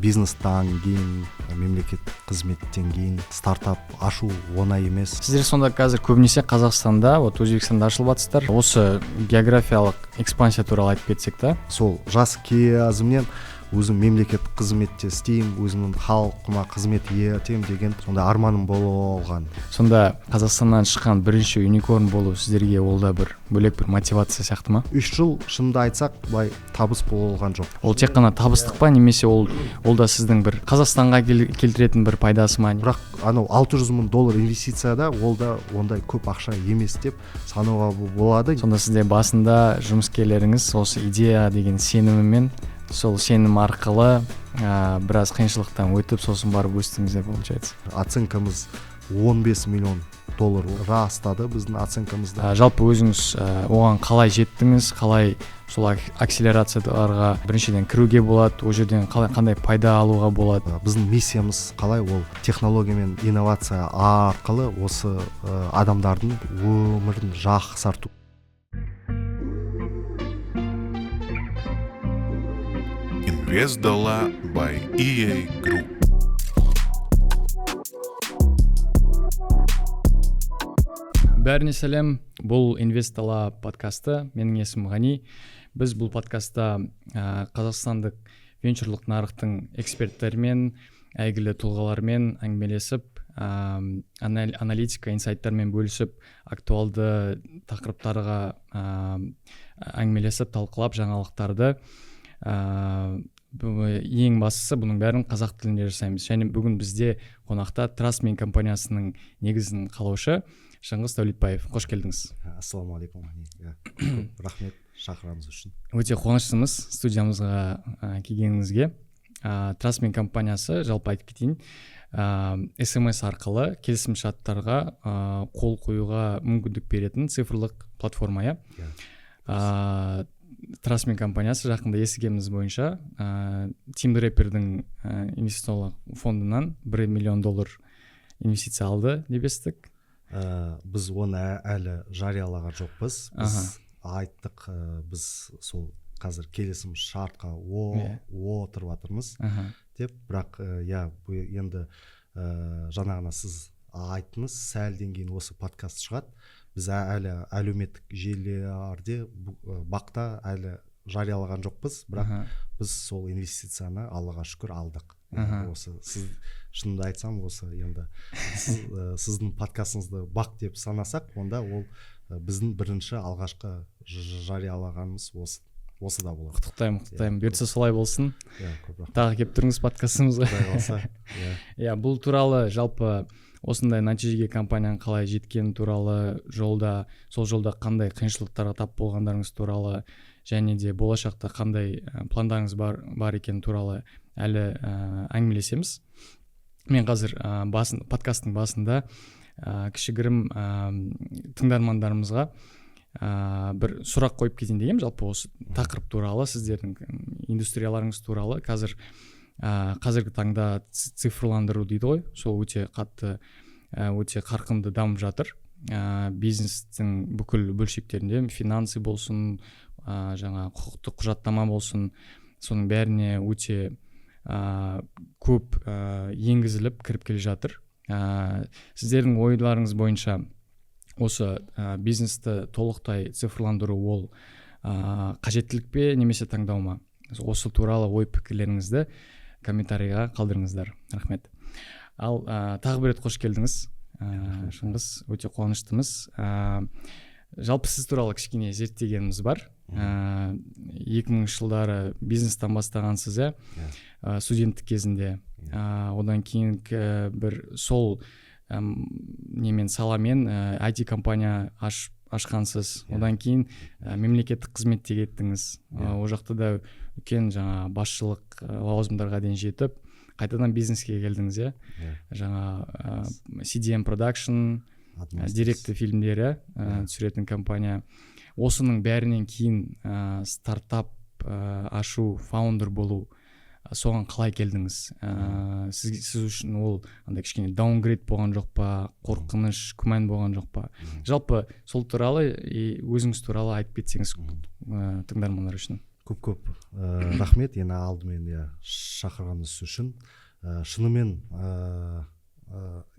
Бизнестан кейін, мемлекеттік қызметтен кейін стартап ашу оңай емес. Сіздер сонда қазір көбінесе Қазақстанда, вот Өзбекстанда ашылып жатсыздар. Осы географиялық экспансия туралы айтып кетсек та. Сол жас кезімнен өзім мемлекеттік қызметте істеймін, өзімнің халқыма қызмет етемін деген сондай арманым болған. Сонда Қазақстаннан шыққан бірінші юникорн болу сіздерге ол да бір бөлек бір мотивация сияқты ма? 3 жыл, шынымды айтсақ, былай табыс болған жоқ. Ол тек қана табыстық па, немесе ол да сіздің бір Қазақстанға келтіретін бір пайдасы ма? Бірақ анау 600 мың доллар инвестицияда ол да ондай көп ақша емес деп санауға болады. Сонда сізде басында жұмыскерлеріңіз осы идея деген сенімімен, сол сенім арқылы біраз қиыншылықтан өтіп, сосын барып өстіңіздер, получается. Оценкамыз 15 миллион доллар растады біздің оценкамызды. Жалпы өзіңіз оған қалай жеттіңіз, қалай сол акселерацияларға біріншіден кіруге болады, ол жерден қалай, қандай пайда алуға болады? Біздің миссиямыз қалай, ол технология мен инновация арқылы осы адамдардың өмірін жақсарту. Инвестдала by EA Group. Бәріне сәлем, бұл Инвестдала подкасты. Менің есімім Ғани. Біз бұл подкастта қазақстандық венчурлық нарықтың эксперттерімен, әйгілі тұлғалармен әңгімелесіп, аналитика, инсайттармен бөлісіп, актуалды тақырыптарға әңгімелесіп, талқылап жаңалықтарды, ең бастысы бұның бәрін қазақ тілінде жасаймыз. Және бүгін бізде қонақта Trustme компаниясының негізін қалаушы Шыңғыс Дәулетбаев. Қош келдіңіз. Ассалаумағалейкум. Көп рахмет шақырғаныңыз үшін. Өте қуаныштымыз студиямызға келгеніңізге. Trustme компаниясы, жалпы айтып кетейін, SMS арқылы келісімшарттарға қол қоюға мүмкіндік беретін цифрлық платформа, иә? Trustme компаниясы жақында естігеніміз бойынша Team Draper-дің инвестициялық фондынан 1 миллион доллар инвестиция алды деп естідік. Біз оны әлі жариялаған жоқпыз. Біз айттық, біз сол қазір келісім шартқа отырып жатырмыз деп, бірақ енді жаңағына сіз айттыңыз, сәлден кейін осы подкаст шығады. Біз әлі әлеуметтік желілерде бақта әлі жариялаған жоқпыз, бірақ біз сол инвестицияны Аллаға шүкір алдық. Осы сіз, шынымды айтсам, осы енді сіздің подкастыңызды бақ деп санасақ, онда ол біздің бірінші алғашқы жариялағанымыз осы да болады. Құттықтаймын, құттықтаймын. Бұйыртса солай болсын. Көп рахмет. Тағы келіп тұрыңыз подкастымызға. Құдай қаласа. Иә, бұл туралы жалпы осындай нәтижеге компанияның қалай жеткені туралы, жолда, сол жолда қандай қиыншылықтарға тап болғандарыңыз туралы, және де болашақта қандай пландарыңыз бар екені туралы әлі әңгімелесеміз. Мен қазір подкасттың басында кішігірім тыңдармандарымызға бір сұрақ қойып кетейін дегенмін, жалпы осы тақырып туралы, сіздердің индустрияларыңыз туралы. Қазір қазіргі таңда цифрландыру дейді ғой, сол өте қатты, өте қарқынды дамып жатыр. Бизнестің бүкіл бөлшектерінде, финансы болсын, жаңа құқықтық құжаттама болсын, соның бәріне өте көп енгізіліп кіріп келе жатыр. Сіздердің ойларыңыз бойынша осы бизнесті толықтай цифрландыру ол қажеттілік пе немесе таңдау ма? Осы туралы ой пікірлеріңізді комментарийға қалдырыңыздар. Рахмет. Ал тағы бір рет қош келдіңіз. Шыңғыс, өте қуаныштымыз. Жалпы сіз туралы кішкене зерттегеніміз бар. 2000 жылдары бизнестен бастағансыз, иә? Студенттік кезінде. Одан кейін бір сол немен, саламен IT компания ашқансыз. Одан кейін мемлекеттік қызметте кеттіңіз. Ол жақта да үлкен жаңа басшылық лауазымдарға дейін жетіп, қайтадан бизнеске келдіңіз, иә? Жаңа CDM Production, деректі фильмдері түсіретін компания. Осының бәрінен кейін стартап ашу, фаундер болу, соған қалай келдіңіз? Сіз үшін ол андай кішкене даунгрейд болған жоқ па, қорқыныш, күмән болған жоқ па? Жалпы сол туралы, өзіңіз туралы айтып кетсеңіз, тыңдармандар үшін. Көп көп рахмет енді алдымен, иә, шақырғаныңыз үшін. Шынымен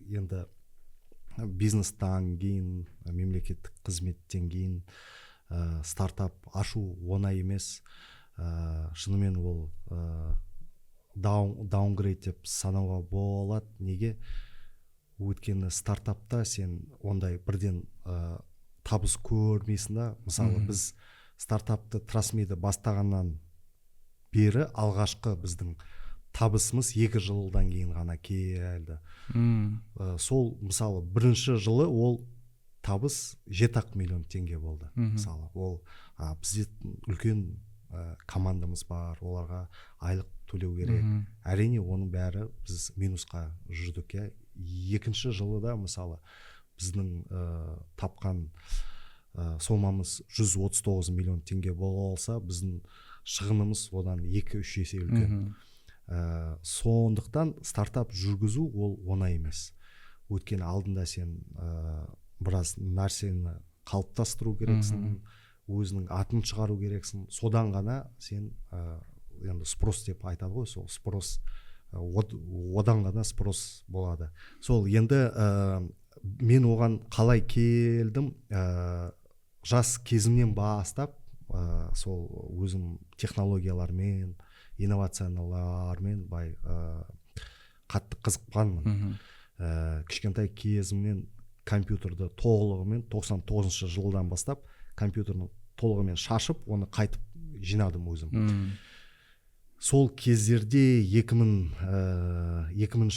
енді бизнестан кейін, мемлекеттік қызметтен кейін стартап ашу оңай емес. Шынымен ол даунгрейд деп санауға болады. Неге? Өйткені стартапта сен ондай бірден табыс көрмейсің да. Мысалы, біз стартапты, Трасмиді бастағаннан бері алғашқы біздің табысымыз 2 жылдан кейін ғана келді. Сол, мысалы, бірінші жылы ол табыс 7-ақ миллион теңге болды. Мысалы, ол бізде үлкен командамыз бар, оларға айлық төлеу керек. Әрине, оның бәрі біз минусқа жүрдік, иә. Екінші жылы да, мысалы, біздің тапқан сомамыз 139 миллион теңге болса, біздің шығынымыз одан 2-3 есе үлкен. Сондықтан стартап жүргізу ол оңай емес, өйткені алдында сен біраз нәрсені қалыптастыру керексің, өзінің атын шығару керексің. Содан ғана сен енді спрос деп айтады ғой, сол спрос, одан ғана спрос болады. Сол енді мен оған қалай келдім? Жас кезімнен бастап сол өзім технологиялармен, инновациялармен былай қатты қызыққанмын. Кішкентай кезімнен компьютерді толығымен, 99 жылдан бастап компьютерді толығымен шашып, оны қайтып жинадым өзім. Сол кездерде 2000 2000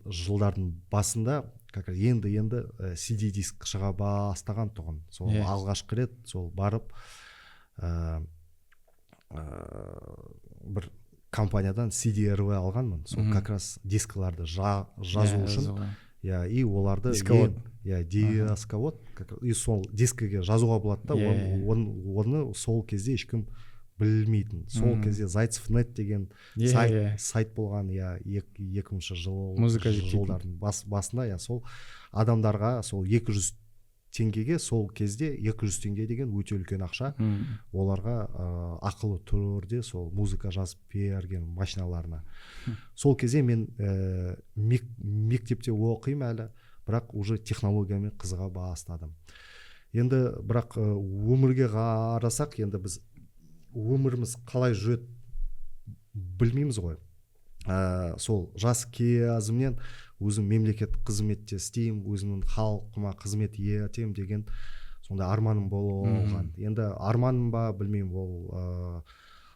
жылдардың басында как раз енді енді CD диск шыға бастаған тұғын. Сол алғашқы рет сол барып бір компаниядан CD-RW алғанмын. Сол как раз дискіларды жазу үшін. Жазуға. Иә, и оларды Дисковод. Иә, дисковод и сол дискіге жазуға болады да. Оны сол кезде ешкім білмейтін. Сол кезде Зайцев нет деген сайт, сайт болған, иә, 2000 жыл Музыка жүктейтін. жылдардың басында, иә. Сол адамдарға сол 200 теңгеге, сол кезде 200 теңге деген өте үлкен ақша, оларға ақылы түрде сол музыка жазып берген машиналарына. Сол кезде мен мектепте оқимын әлі, бірақ уже технологиямен қызыға бастадым. Енді бірақ өмірге қарасақ, енді біз өміріміз қалай жүреді білмейміз ғой. Сол жас кезімнен өзім мемлекеттік қызметте істеймін, өзімнің халқыма қызмет етемін деген сондай арманым болған. Енді арманым ба, білмеймін, ол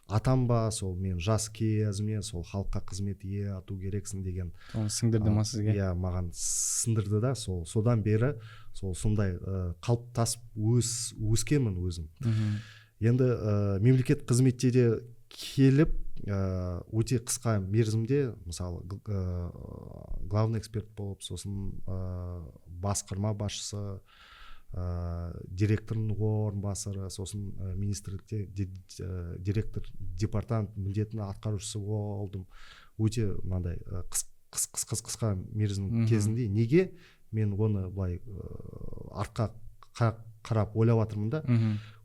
атам ба, сол мен жас кезімнен сол халыққа қызмет ету керексің деген. Соны сіңдірді ма сізге? Иә, маған сіңдірді да. Сол содан бері сол сондай қалыптасып өскенмін өзім. Енді мемлекет қызметте де келіп, өте қысқа мерзімде, мысалы, главный эксперт болып, сосын басқарма басшысы, директордың орынбасары, сосын министрлікте директор департамент міндетін атқарушысы болдым. Өте мынандай қысқа мерзім кезінде. Неге мен оны былай артқа қарап ойлап жатырмын да?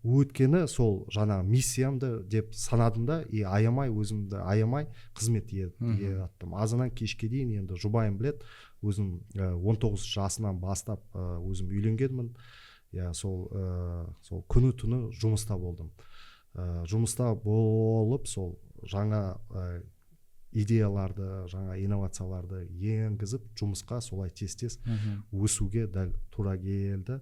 Өйткені сол жаңағы миссиямды деп санадым да и аямай, өзімді аямай қызмет еттім азаннан кешке дейін. Енді жұбайым біледі, өзім 19 жасынан бастап өзім үйленгенмін, иә. Сол сол күні түні жұмыста болдым. Жұмыста болып, сол жаңа идеяларды, жаңа инновацияларды енгізіп, жұмысқа солай тез тез өсуге дәл тура келді.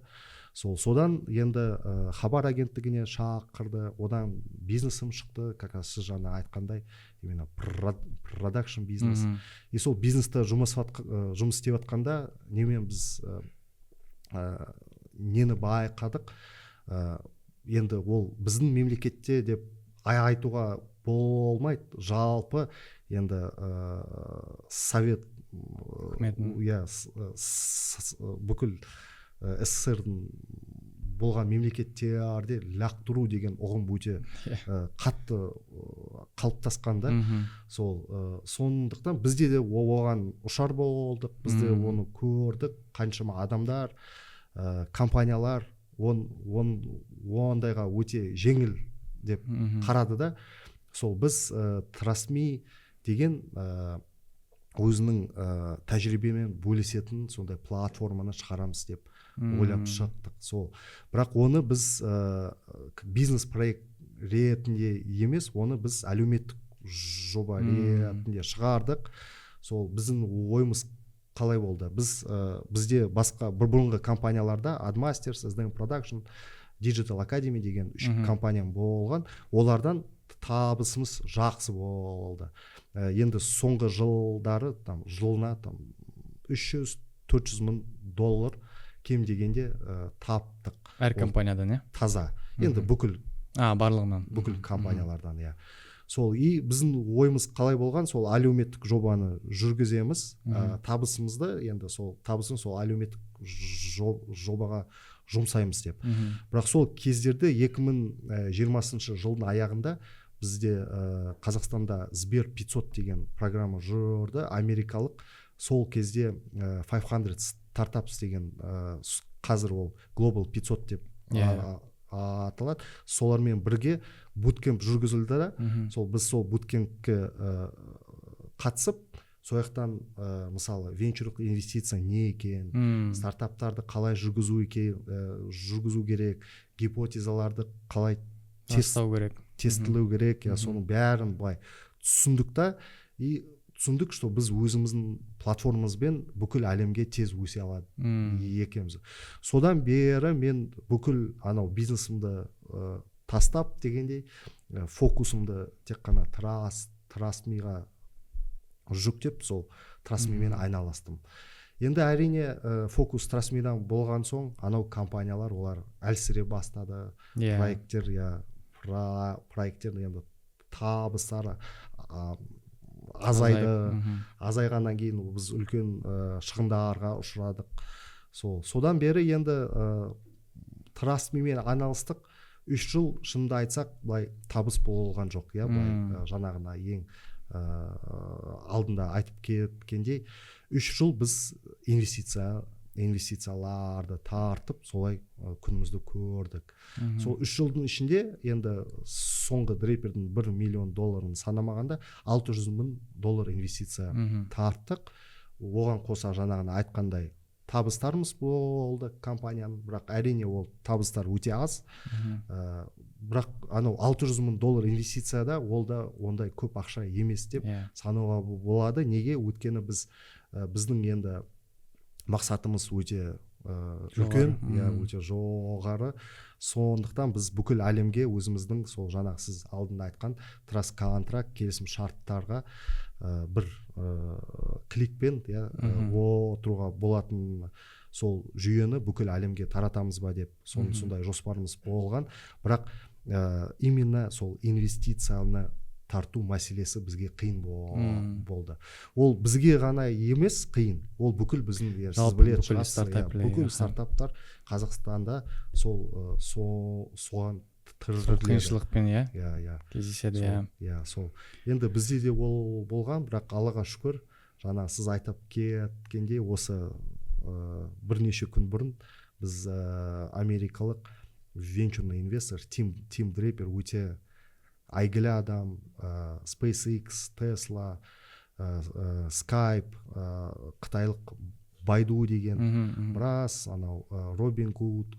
Сол содан енді Хабар агенттігіне шақырды, одан бизнесім шықты, как раз сіз жаңа айтқандай, именно продакшн бизнес. И сол бизнесте жұмыс істеп жатқанда немен біз нені байқадық? Енді ол біздің мемлекетте деп айтуға болмайды, жалпы енді совет үкіметінің. Иә, бүкіл СССР-дің болған мемлекеттерде лақтыру деген ұғым өте қатты қалыптасқан да. Сол сондықтан бізде де оған ұшар болдық, біз де оны көрдік. Қаншама адамдар, компаниялар ондайға өте жеңіл. Деп қарады да, сол біз Trustme деген өзінің тәжірибемен бөлісетін сондай платформаны шығарамыз деп ойлап шықтық. Сол, бірақ оны біз бизнес проект ретінде емес, оны біз әлеуметтік жоба ретінде шығардық. Сол біздің ойымыз қалай болды? Біз бізде басқа бір бұрынғы компанияларда, Admasters, SDM Production, Digital Academy деген үш компаниям болған, олардан табысымыз жақсы болды. Енді соңғы жылдары там жылына там 300-400 мың доллар кем дегенде таптық. Әр компаниядан, иә? Таза енді, бүкіл А, барлығынан. Бүкіл компаниялардан, иә. Сол, и біздің ойымыз қалай болған? Сол әлеуметтік жобаны жүргіземіз, табысымызды енді сол табысын сол әлеуметтік жобаға жұмсаймыз деп. Бірақ сол кездерде, 2020 жылдың аяғында, бізде Қазақстанда Сбер 500 деген программа жүрді, америкалық. Сол кезде 500 Startups деген, қазір ол Global 500 деп аталады, солармен бірге буткемп жүргізілді да. Сол біз сол буткемпке қатысып, сол жақтан мысалы, венчурлық инвестиция не екен, стартаптарды қалай жүргізу екен, жүргізу керек, гипотезаларды қалай тест растау керек, тестілеу керек, иә, соның бәрін былай түсіндік та, и түсіндік, что біз өзіміздің платформамызбен бүкіл әлемге тез өсе алады екенбіз. Содан бері мен бүкіл анау бизнесімді тастап дегендей, фокусымды тек қана Trustme-ға жүктеп, сол Trustme-мен айналыстым. Енді, әрине, фокус Trustme-дан болған соң, анау компаниялар, олар әлсірей бастады. Проекттер, иә, проекттер енді табыстары азайды. Азайғаннан кейін біз үлкен шығындарға ұшырадық. Сол содан бері енді Trustme-мен айналыстық 3 жыл. Шынымды айтсақ, былай табыс болған жоқ, иә, былай. Жаңағына ең алдында айтып кеткендей, 3 жыл біз инвестицияларды тартып, солай күнімізді көрдік. Сол 3 жылдың ішінде енді соңғы Дрейпердің 1 миллион долларын санамағанда, 600 мың доллар инвестиция тарттық. Оған қоса жаңағыны айтқандай табыстарымыз болды компанияның, бірақ, әрине, ол табыстар өте аз. Бірақ анау 600 мың доллар инвестицияда ол да ондай көп ақша емес деп санауға болады. Неге? Өйткені біз біздің енді мақсатымыз өте үлкен, иә, өте жоғары. Сондықтан біз бүкіл әлемге өзіміздің сол жаңағы сіз алдында айтқан trust контракт, келісім шарттарға бір кликпен, иә, отыруға болатын сол жүйені бүкіл әлемге таратамыз ба деп, сондай жоспарымыз болған. Бірақ именно сол инвестицияны тарту мәселесі бізге қиын болды. Ол бізге ғана емес қиын, ол бүкіл біздің, иә, сіз Жалпы білетін бүкіл шығарсыз, иә, стартап, бүкіл стартаптар Қазақстанда сол соған сол тірледі. Қиыншылықпен, иә, Иә. кездеседі. Сол, Иә. Иә, сол енді бізде де ол болған. Бірақ Аллаға шүкір, жаңа сіз айтып кеткендей, осы бірнеше күн бұрын біз америкалық венчурный инвестор Тим Дрейпер, өте әйгілі адам, SpaceX, Tesla, Skype, қытайлық Байду деген, мхм, мхм. біраз анау Robinhood,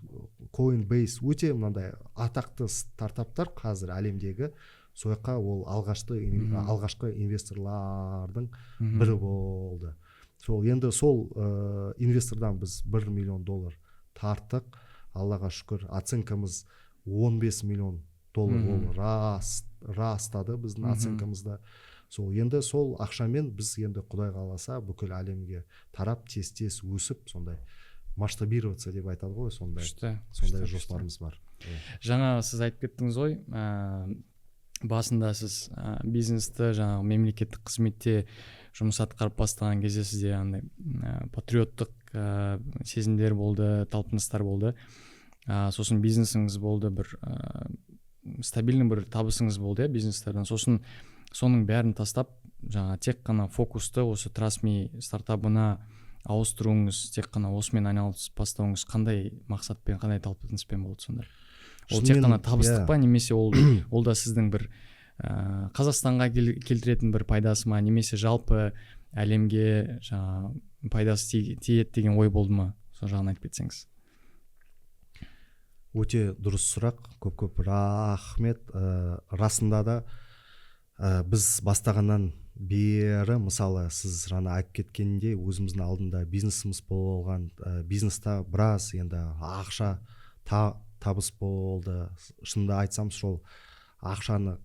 Coinbase, өте мынандай атақты стартаптар қазір әлемдегі, сол жаққа ол алғашқы инвесторлардың бірі болды. Сол енді сол инвестордан біз 1 миллион доллар тарттық, Аллаға шүкір. Оценкамыз 15 миллион доллар, ол растады біздің оценкамызда. Сол енді сол ақшамен біз енді, Құдай қаласа, бүкіл әлемге тарап, тез тез өсіп, сондай масштабироваться деп айтады ғой, сондай Күшті, сондай күшті, күшті. жоспарымыз бар. Жаңа сіз айтып кеттіңіз ғой, басында сіз бизнесті жаңағы мемлекеттік қызметте жұмыс атқарып бастаған кезде сізде андай патриоттық сезімдер болды, талпыныстар болды, сосын бизнесіңіз болды, бір стабильный бір табысыңыз болды, иә, бизнестерден. Сосын соның бәрін тастап, жаңа тек қана фокусты осы Trustme стартабына ауыстыруыңыз, тек қана осымен айналысып бастауыңыз қандай мақсатпен, қандай талпыныспен болды сонда? Ол тек Шынымен, қана табыстық иә. па немесе ол да сіздің бір Қазақстанға келтіретін бір пайдасы ма немесе жалпы әлемге жаңағы пайдасы тиеді деген ой болды ма? Сол жағын айтып кетсеңіз. Өте дұрыс сұрақ, көп көп рахмет. Расында да, біз бастағаннан бері, мысалы, сіз жаңа айтып кеткендей, өзіміздің алдында бизнесіміз болған, бизнеста біраз енді ақша табыс болды. Шынымды айтсам, сол ақшаны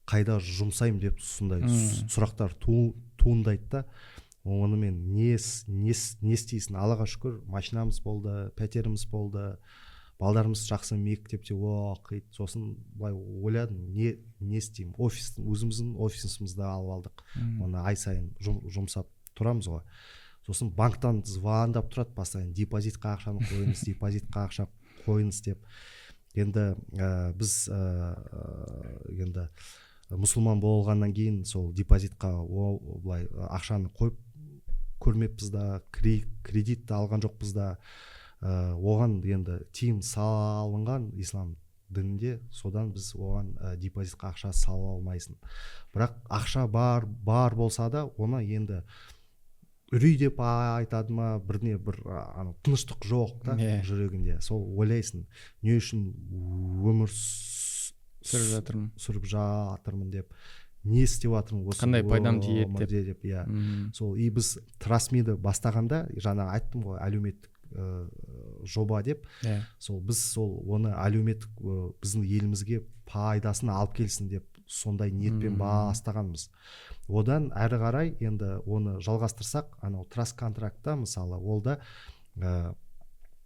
қайда жұмсаймын деп сондай сұрақтар туындайды да. Онымен не істейсің? Аллаға шүкір, машинамыз болды, пәтеріміз болды, балдарымыз жақсы мектепте оқиды. Сосын былай ойладым: не істеймін? Офис, өзіміздің офисімізді алып алдық, оны ай сайын жұмсап тұрамыз ғой. Сосын банктан звондап тұрады постоянно: «Депозитқа ақшаны қойыңыз, депозитқа ақша қойыңыз», — деп. Енді біз енді мұсылман болғаннан кейін сол депозитқа былай ақшаны қойып көрмеппіз да, кредит те алған жоқпыз да. Оған енді тыйым салынған ислам дінінде. Содан біз оған депозитқа ақша сала алмайсың. Бірақ ақша бар болса да, оны енді үрей деп айтады ма, бірне бір анау тыныштық жоқ та жүрегінде. Сол ойлайсың, не үшін өмір сүріп жатырмын, сүріп жатырмын деп, не істеп жатырмын осы Қандай пайдам тиеді деп. өмірде деп, иә. Сол, и біз Trustme-ді бастағанда, жаңа айттым ғой, әлеуметтік жоба деп. Сол біз сол оны әлеуметтік, біздің елімізге пайдасын алып келсін деп, сондай ниетпен бастағанбыз. Одан әрі қарай енді оны жалғастырсақ, анау Trust контрактта, мысалы, ол да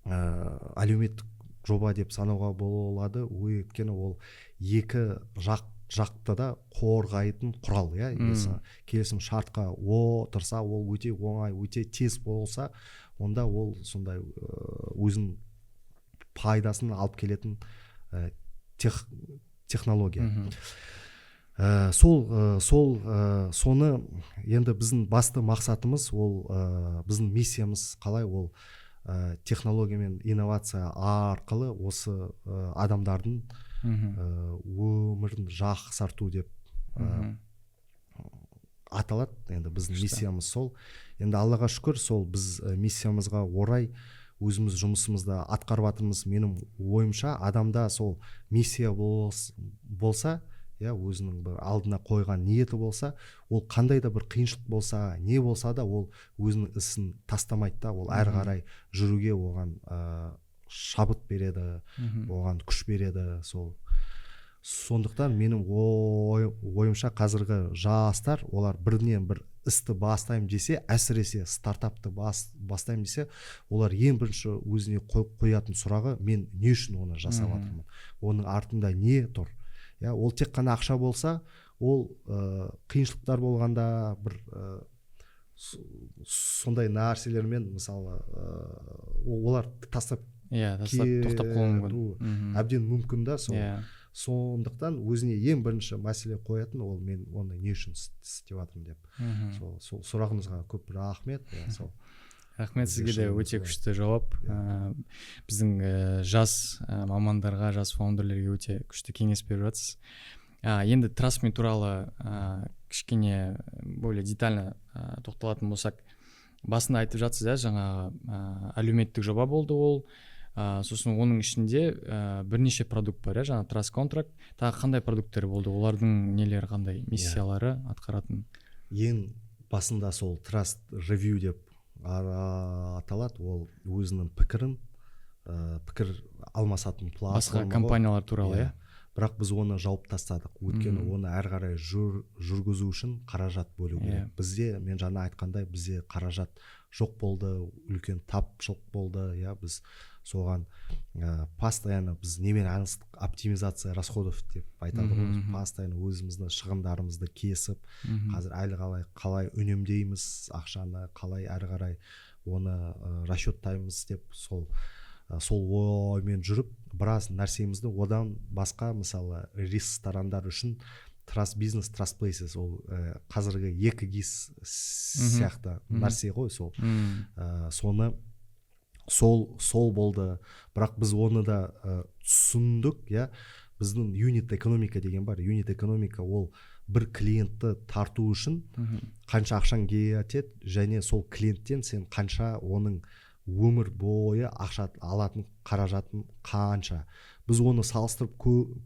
әлеуметтік жоба деп санауға болады, өйткені ол екі жақты да қорғайтын құрал, иә. Келісім шартқа отырса, ол өте оңай, өте тез болса, онда ол сондай өзінің пайдасын алып келетін технология. Сол, соны енді біздің басты мақсатымыз ол, біздің миссиямыз қалай, ол технология мен инновация арқылы осы адамдардың өмірін жақсарту деп аталады. Енді біздің миссиямыз сол. Енді Аллаға шүкір, сол біз миссиямызға орай өзіміз жұмысымызды атқарып жатырмыз. Менің ойымша, адамда сол миссия болса, иә, өзінің бір алдына қойған ниеті болса, ол қандай да бір қиыншылық болса, не болса да, ол өзінің ісін тастамайды да, ол әрі қарай жүруге оған шабыт береді, оған күш береді сол. Сондықтан менің ойымша, қазіргі жастар, олар бірінен бір істі бастаймын десе, әсіресе стартапты бастаймын десе, олар ең бірінші өзіне қоятын сұрағы: мен не үшін оны жасап жатырмын, оның артында не тұр? Иә, ол тек қана ақша болса, ол қиыншылықтар болғанда бір сондай нәрселермен, мысалы, олар тастап Иә, тастап, тоқтап қалуы мүмкін. кету әбден мүмкін да сол. Сондықтан өзіне ең бірінші мәселе қоятын ол: мен оны не үшін істеп жатырмын деп. Сол сұрағыңызға көп рахмет, иә, сол. Рахмет сізге де, Шынымен өте солай. күшті жауап. Біздің жас мамандарға, жас фаундерлерге өте күшті кеңес беріп жатсыз. Енді Trustme туралы кішкене более детально тоқталатын болсақ, басында айтып жатсыз, иә, жаңағы әлеуметтік жоба болды ол, сосын оның ішінде бірнеше продукт бар, иә, жаңағы Trust Contract, тағы қандай продукттер болды, олардың нелері қандай, миссиялары атқаратын? Ең басында сол Trust Review деп аталады. Ол өзінің пікірін, пікір алмасатын Басқа платформа ғой. компаниялар туралы, иә. Бірақ біз оны жауып тастадық, өйткені оны әрі қарай жүргізу үшін қаражат бөлу керек. Бізде, мен жаңа айтқандай, бізде қаражат жоқ болды, үлкен тапшылық болды, иә. Біз соған постоянно біз немен айналыстық? Оптимизация расходов деп айтады ғой. Постоянно өзіміздің шығындарымызды кесіп, қазір әлі қалай үнемдейміз ақшаны, қалай әрі қарай оны расчеттаймыз деп, сол оймен жүріп, біраз нәрсемізді. Одан басқа, мысалы, ресторандар үшін Trust Business, Trust Places, ол қазіргі 2ГИС сияқты нәрсе ғой сол. Соны Сол болды. Бірақ біз оны да түсіндік, иә. Біздің юнит экономика деген бар. Юнит экономика — ол бір клиентті тарту үшін қанша ақшаң кетеді және сол клиенттен сен қанша, оның өмір бойы ақша алатын қаражатын қанша. Біз оны салыстырып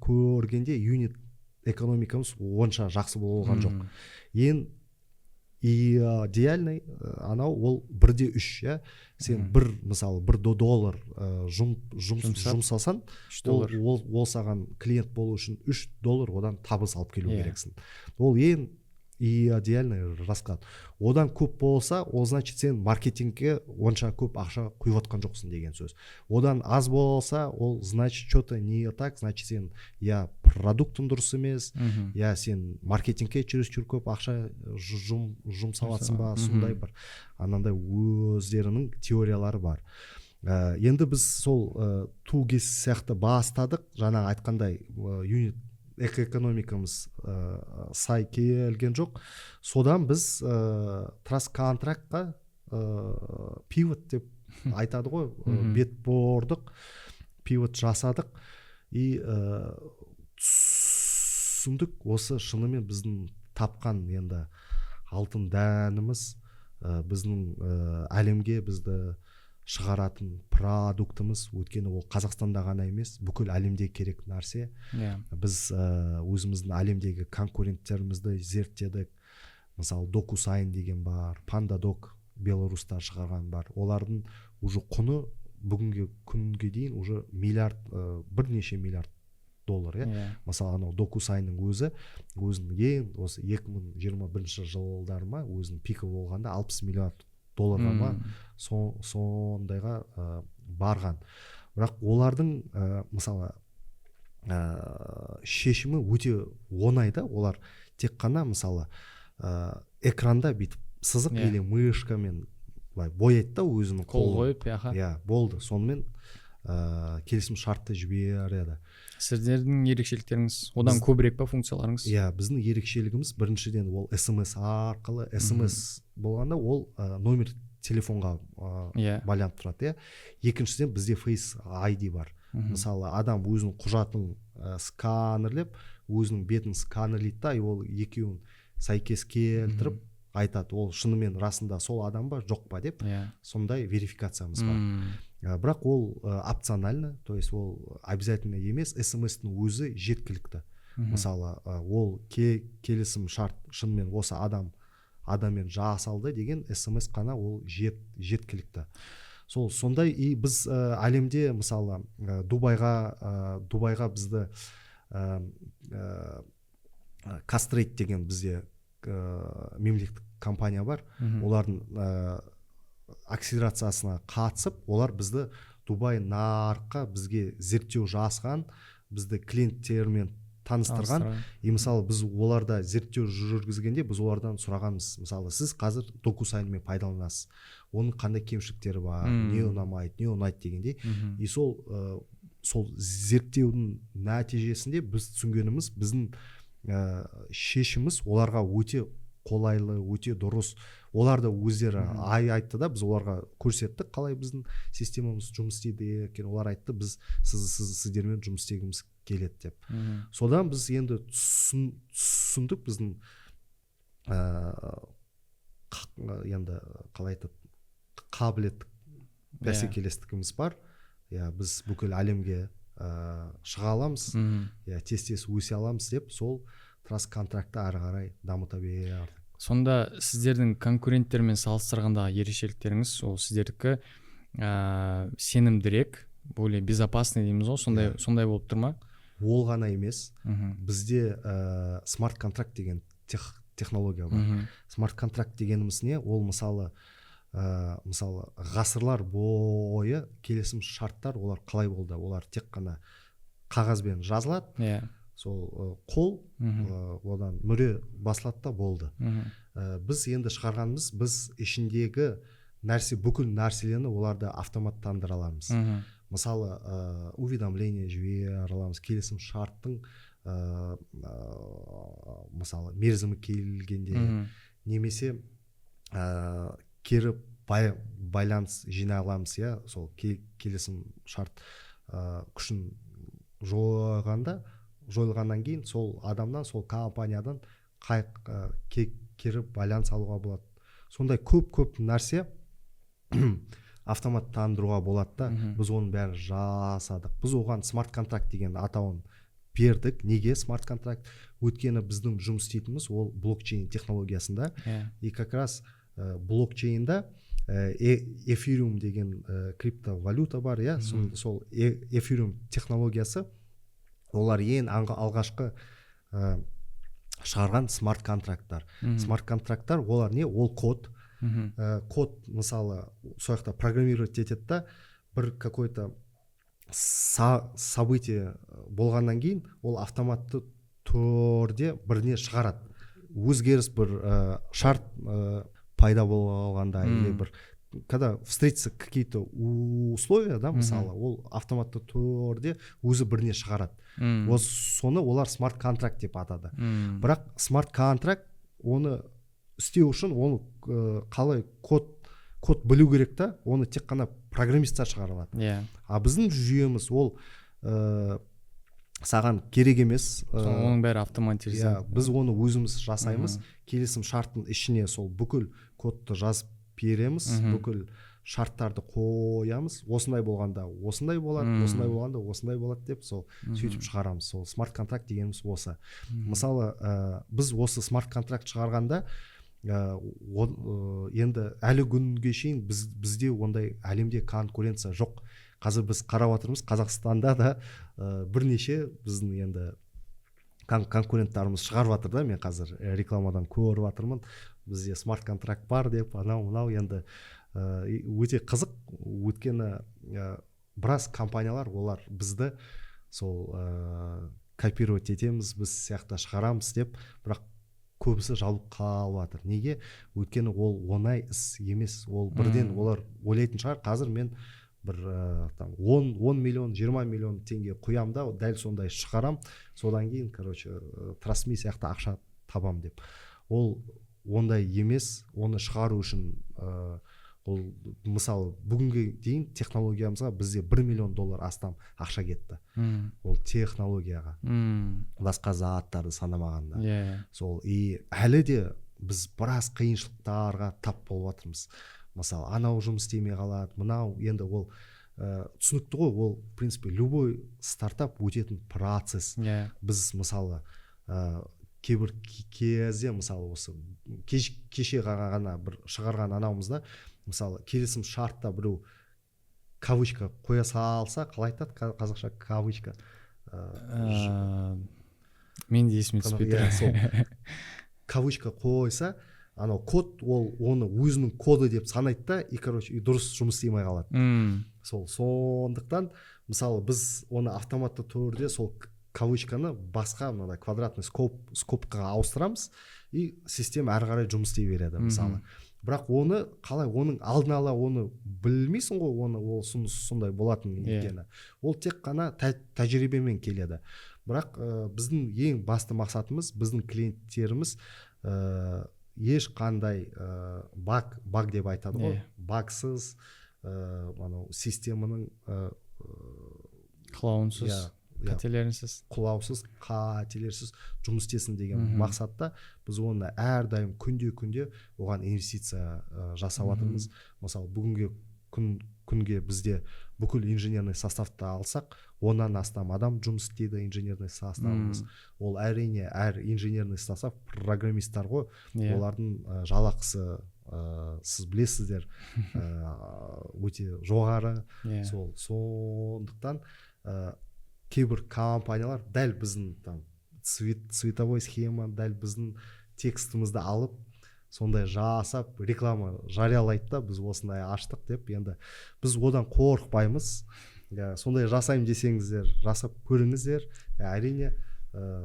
көргенде, юнит экономикамыз онша жақсы болған жоқ. Ең идеальный анау ол 1,3, иә. Сен бір, мысалы, бір доллар жұмсасаң, ол, ол саған клиент болу үшін 3 доллар одан табыс алып келу керексің. Ол ең идеальный расклад. Одан көп болса, ол значит, сен маркетингке онша көп ақша құйып жатқан жоқсың деген сөз. Одан аз болса, ол значит, что то не так, значит, сен я продуктың дұрыс емес, я сен маркетингке чересчур көп ақша жұмсап жатсың ба, сондай бір анандай өздерінің теориялары бар. Енді біз сол 2ГИС сияқты бастадық. Жаңа айтқандай, юнит экономикамыз сай келген жоқ. Содан біз траст контрактқа пивот деп айтады ғой, бет бұрдық, пивот жасадық. И түсіндік, осы шынымен біздің тапқан енді алтын дәніміз, біздің әлемге бізді шығаратын продуктымыз. Өйткені ол Қазақстанда ғана емес, бүкіл әлемде керек нәрсе. Біз өзіміздің әлемдегі конкуренттерімізді зерттедік. Мысалы, DocuSign деген бар, PandaDoc Беларуста шығарған бар. Олардың уже құны бүгінгі күнге дейін уже миллиард, бірнеше миллиард доллар, иә. Мысалы, анау DocuSign-ның өзі өзінің ең осы 2021 жылдары ма, өзінің пикі болғанда 60 миллиард долларға ма, сондайға барған. Бірақ олардың мысалы, шешімі өте оңай да. Олар тек қана, мысалы, экранда бүйтіп сызық или мышкамен былай бояйды да өзінің қол қолын. қойып, аха. Иә, болды. Сонымен келісім шартты жібереді. Сіздердің ерекшеліктеріңіз одан көбірек па, функцияларыңыз? Иә, біздің ерекшелігіміз, біріншіден, ол СМС арқылы. СМС болғанда, ол номер телефонға байланып тұрады, иә. Екіншіден, бізде Face ID бар. Мысалы, адам өзінің құжатын сканерлеп, өзінің бетін сканерлейді да, и ол екеуін сәйкес келтіріп айтады, ол шынымен, расында сол адам ба, жоқ па деп. Сондай верификациямыз бар. Бірақ ол опционально, то есть ол обязательно емес, СМС-тің өзі жеткілікті. Мысалы, ол келісім шарт шынымен осы адам адаммен жасалды деген СМС қана, ол жеткілікті. Сол сондай. И біз әлемде, мысалы, Дубайға бізді Кастрейт деген бізде мемлекеттік компания бар. Олардың акселерациясына қатысып, олар бізді Дубай нарыққа, бізге зерттеу жасаған, бізді клиенттермен таныстырған. И мысалы, біз оларда зерттеу жүргізгенде, біз олардан сұрағанбыз: мысалы, сіз қазір DocuSign-мен пайдаланасыз, оның қандай кемшіліктері бар, не ұнамайды, не ұнайды дегендей. И сол зерттеудің нәтижесінде біз түсінгеніміз, біздің шешіміміз оларға өте қолайлы, өте дұрыс. Олар да өздері айтты да, біз оларға көрсеттік, қалай біздің системамыз жұмыс істейді екен. Олар айтты, біз сіздермен жұмыс істегіміз келеді деп. Содан біз енді түсіндік, біздің енді қалай айтады, қабілеттік бәсекелестігіміз бар, иә. Біз бүкіл әлемге шыға аламыз, иә, тез тез өсе аламыз деп, сол траст контрактты ары қарай дамыта бердік. Сонда сіздердің конкуренттермен салыстырғандағы ерекшеліктеріңіз ол сіздердікі сенімдірек, более безопасный дейміз ғой, сондай. Сондай болып тұр ма? Ол ғана емес. Бізде смарт контракт деген технология бар. Смарт контракт дегеніміз не? Ол мысалы, ғасырлар бойы келісім шарттар, олар қалай болды? Олар тек қана қағазбен жазылады. Сол қол, одан мүре басылады да, болды. Біз енді шығарғанымыз, біз ішіндегі нәрсе, бүкіл нәрселерді оларды автоматтандыра аламыз. Мысалы, уведомление жібере аламыз келісім шарттың мысалы, мерзімі келгенде немесе кері Байланыс жинай аламыз, иә. Сол келісім шарт күшін жойылғаннан кейін сол адамнан, сол компаниядан кері байланыс алуға болады. Сондай көп көп нәрсе автоматтандыруға болады да. Біз оның бәрін жасадық. Біз оған смарт контракт деген атауын бердік. Неге смарт контракт? Өйткені біздің жұмыс істейтініміз ол блокчейн технологиясында. И как раз блокчейнда эфириум деген криптовалюта бар, иә. Сол эфириум технологиясы, олар ең алғашқы шығарған смарт контракттар. Смарт контракттар олар не? Ол код. Код, мысалы, сол жақта программировать етеді да, бір какой то событие болғаннан кейін ол автоматты түрде біріне шығарады өзгеріс, бір шарт пайда болғанда или бір когда встретятся какие то условия да, мысалы, ол автоматты түрде өзі біріне шығарады. Осы соны олар смарт контракт деп атады. Бірақ смарт контракт, оны істеу үшін оны қалай код білу керек та, оны тек қана программисттер шығара алады. А біздің жүйеміз ол саған керек емес. Оның бәрі автоматизация. Иә, біз оны өзіміз жасаймыз. Келісім шарттың ішіне сол бүкіл кодты жазып береміз, бүкіл шарттарды қоямыз: осындай болғанда осындай болады, осындай болғанда осындай болады деп, сол сөйтіп шығарамыз. Сол смарт контракт дегеніміз осы. Мысалы, біз осы смарт контракт шығарғанда, енді әлі күнге шейін бізде ондай әлемде конкуренция жоқ. Қазір біз қарап жатырмыз, Қазақстанда да бірнеше біздің енді конкуренттарымыз шығарып жатыр да. Мен қазір рекламадан көріп жатырмын, бізде смарт контракт бар деп, анау мынау енді өте қызық, өйткені біраз компаниялар, олар бізді сол копировать етеміз, біз сияқты шығарамыз деп, бірақ көбісі жабылып қалып жатыр. Неге? Өйткені ол оңай іс емес. Ол бірден олар ойлайтын шығар, қазір мен бір там 10 миллион, 20 миллион теңге құямын да, дәл сондай шығарам, содан кейін, короче, Trustme сияқты ақша табам деп. Ол ондай емес. Оны шығару үшін ол, мысалы, бүгінге дейін технологиямызға бізде 1 миллион доллар астам ақша кетті. Ол технологияға, басқа заттарды санамағанда. Иә yeah. Сол и әлі де біз біраз қиыншылықтарға тап болып жатырмыз. Мысалы, анау жұмыс істемей қалады, мынау. Енді ол түсінікті ғой, ол в принципе любой стартап өтетін процесс. Біз, мысалы, кейбір кезде, мысалы, осы кеше ғана бір шығарған анауымызда, мысалы, келісім шартта біреу кавычка қоя салса, қалай айтады қазақша кавычка? Мен де есіме түспей тұр. Иә, сол кавычка қойса, анау код ол оны өзінің коды деп санайды да, и, короче, и дұрыс жұмыс істемей қалады. Сол сондықтан, мысалы, біз оны автоматты түрде сол кавычканы басқа мынадай квадратный скобкаға ауыстырамыз, и система әрі қарай жұмыс істей береді. Мысалы, бірақ оны қалай, оның алдын ала оны білмейсің ғой, оны ол сондай болатын екені. Ол тек қана тәжірибемен келеді. Бірақ біздің ең басты мақсатымыз — біздің клиенттеріміз ешқандай баг деп айтады ғой, багсыз, анау системаның құлауынсыз, иә, қателерінсіз. Құлаусыз, қателерсіз жұмыс істесін деген мақсатта біз оны әрдайым күнде күнде оған инвестиция жасап жатырмыз. Мысалы, бүгінгі күнге бізде бүкіл инженерный составты алсақ, 10-нан астам адам жұмыс істейді инженерный составымыз. Ол, әрине, әр инженерный состав программисттар ғой. Олардың жалақысы, сіз білесіздер, өте жоғары. Сол сондықтан кейбір компаниялар дәл біздің там цветовой схема, дәл біздің текстімізді алып, сондай жасап, реклама жариялайды да, біз осындай аштық деп. Енді біз одан қорықпаймыз. Иә, сондай жасаймын десеңіздер, жасап көріңіздер. Иә, әрине,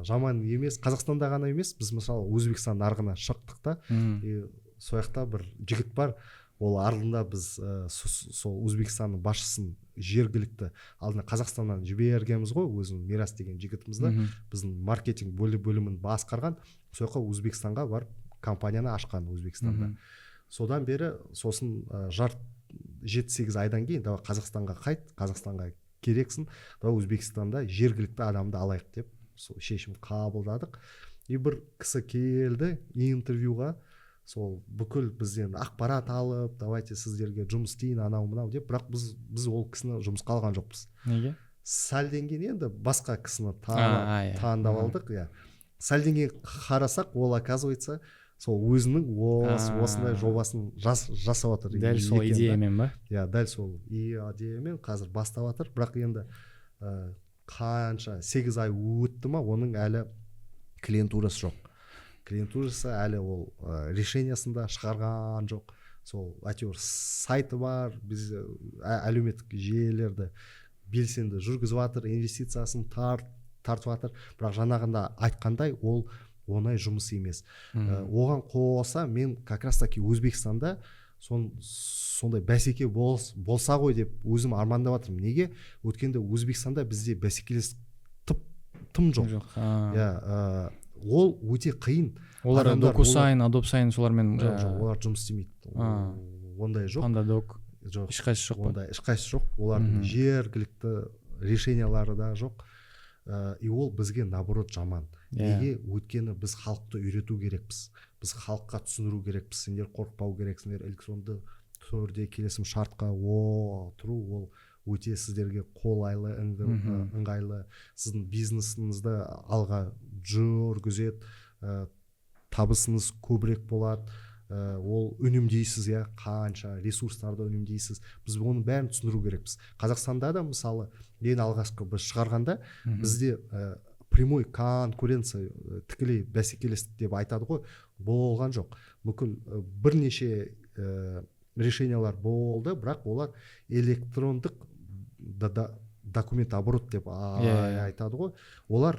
жаман емес. Қазақстанда ғана емес, біз, мысалы, Өзбекстан нарығына шықтық та. И сол жақта бір жігіт бар, ол алдында біз сол Өзбекстанның басшысын жергілікті алдына Қазақстаннан жібергенбіз ғой, өзінің Мирас деген жігітімізді, біздің маркетинг бөлімін басқарған, сол жаққа, Өзбекстанға барып компанияны ашқан Өзбекстанда. Содан бері сосын 7-8 айдан кейін: «Давай, Қазақстанға қайт, Қазақстанға керексің, давай Өзбекстанда жергілікті адамды алайық», — деп сол шешім қабылдадық. И бір кісі келді интервьюға, сол бүкіл бізден ақпарат алып, давайте сіздерге жұмыс істейін, анау мынау деп. Бірақ біз ол кісіні жұмысқа алған жоқпыз. Неге? Сәлден кейін енді басқа кісіні А, иә. таңдап алдық, иә. Сәлден кейін қарасақ, ол, оказывается, сол өзінің осындай жобасын жасап жатыр Дәл сол екен да. идеямен ба? Иә, дәл сол идеямен қазір бастап жатыр. Бірақ енді қанша, 8 ай өтті ма, оның әлі клиентурасы жоқ, клиентурасы әлі, ол решениясын да шығарған жоқ. Сол әйтеуір сайты бар, біз әлеуметтік желілерді белсенді жүргізіп жатыр, инвестициясын тартып жатыр. Бірақ жаңағында айтқандай, ол оңай жұмыс емес. Оған қоса мен как раз таки Өзбекстанда сондай бәсеке болса ғой деп өзім армандап жатырмын. Неге? Өйткенде Өзбекстанда бізде бәсекелестік тым жоқ. Жоқ. Иә, ол өте қиын. Олар Адамдар, DocuSign, Adobe Sign, солармен? Жоқ, жоқ, олар жұмыс істемейді. Ондай жоқ. PandaDoc? Жоқ. Ешқайсысы жоқ па? Ондай ешқайсысы жоқ, олардың жергілікті решениялары да жоқ. И ол бізге, наоборот, жаман. Неге? Өйткені біз халықты үйрету керекпіз, біз халыққа түсіндіру керекпіз: сендер қорықпау керексіңдер, электронды түрде келісім шартқа отыру ол өте сіздерге қолайлы, ыңғайлы, сіздің бизнесіңізді алға жүргізеді, табысыңыз көбірек болады, ол үнемдейсіз, иә, қанша ресурстарды үнемдейсіз. Біз оның бәрін түсіндіру керекпіз. Қазақстанда да, мысалы, ең алғашқы біз шығарғанда, бізде прямой конкуренция, тікелей бәсекелестік деп айтады ғой, болған жоқ. Бүкіл бірнеше решениялар болды, бірақ олар электрондық документооборот деп Иә, иә. айтады ғой. Олар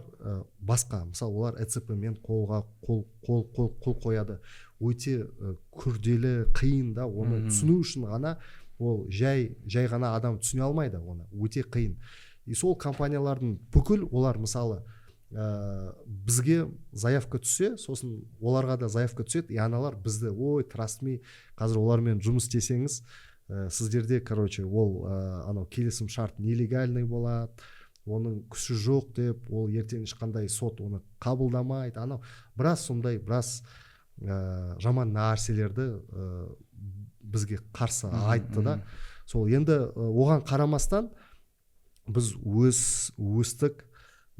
басқа, мысалы, олар ЭЦП мен қолға қол қол қол, қол қояды. Өте күрделі, қиын да оны түсіну үшін ғана. Ол жай жай ғана адам түсіне алмайды оны, өте қиын. И сол компаниялардың бүкіл олар, мысалы, бізге заявка түссе, сосын оларға да заявка түседі. И аналар бізді: «Ой, trust me, қазір олармен жұмыс істесеңіз, сіздерде, короче, ол анау келісім шарт нелегальный болады, оның күші жоқ», — деп. Ол ертең ешқандай сот оны қабылдамайды. Анау біраз сондай, біраз жаман нәрселерді бізге қарсы айтты да. Сол енді оған қарамастан біз өстік,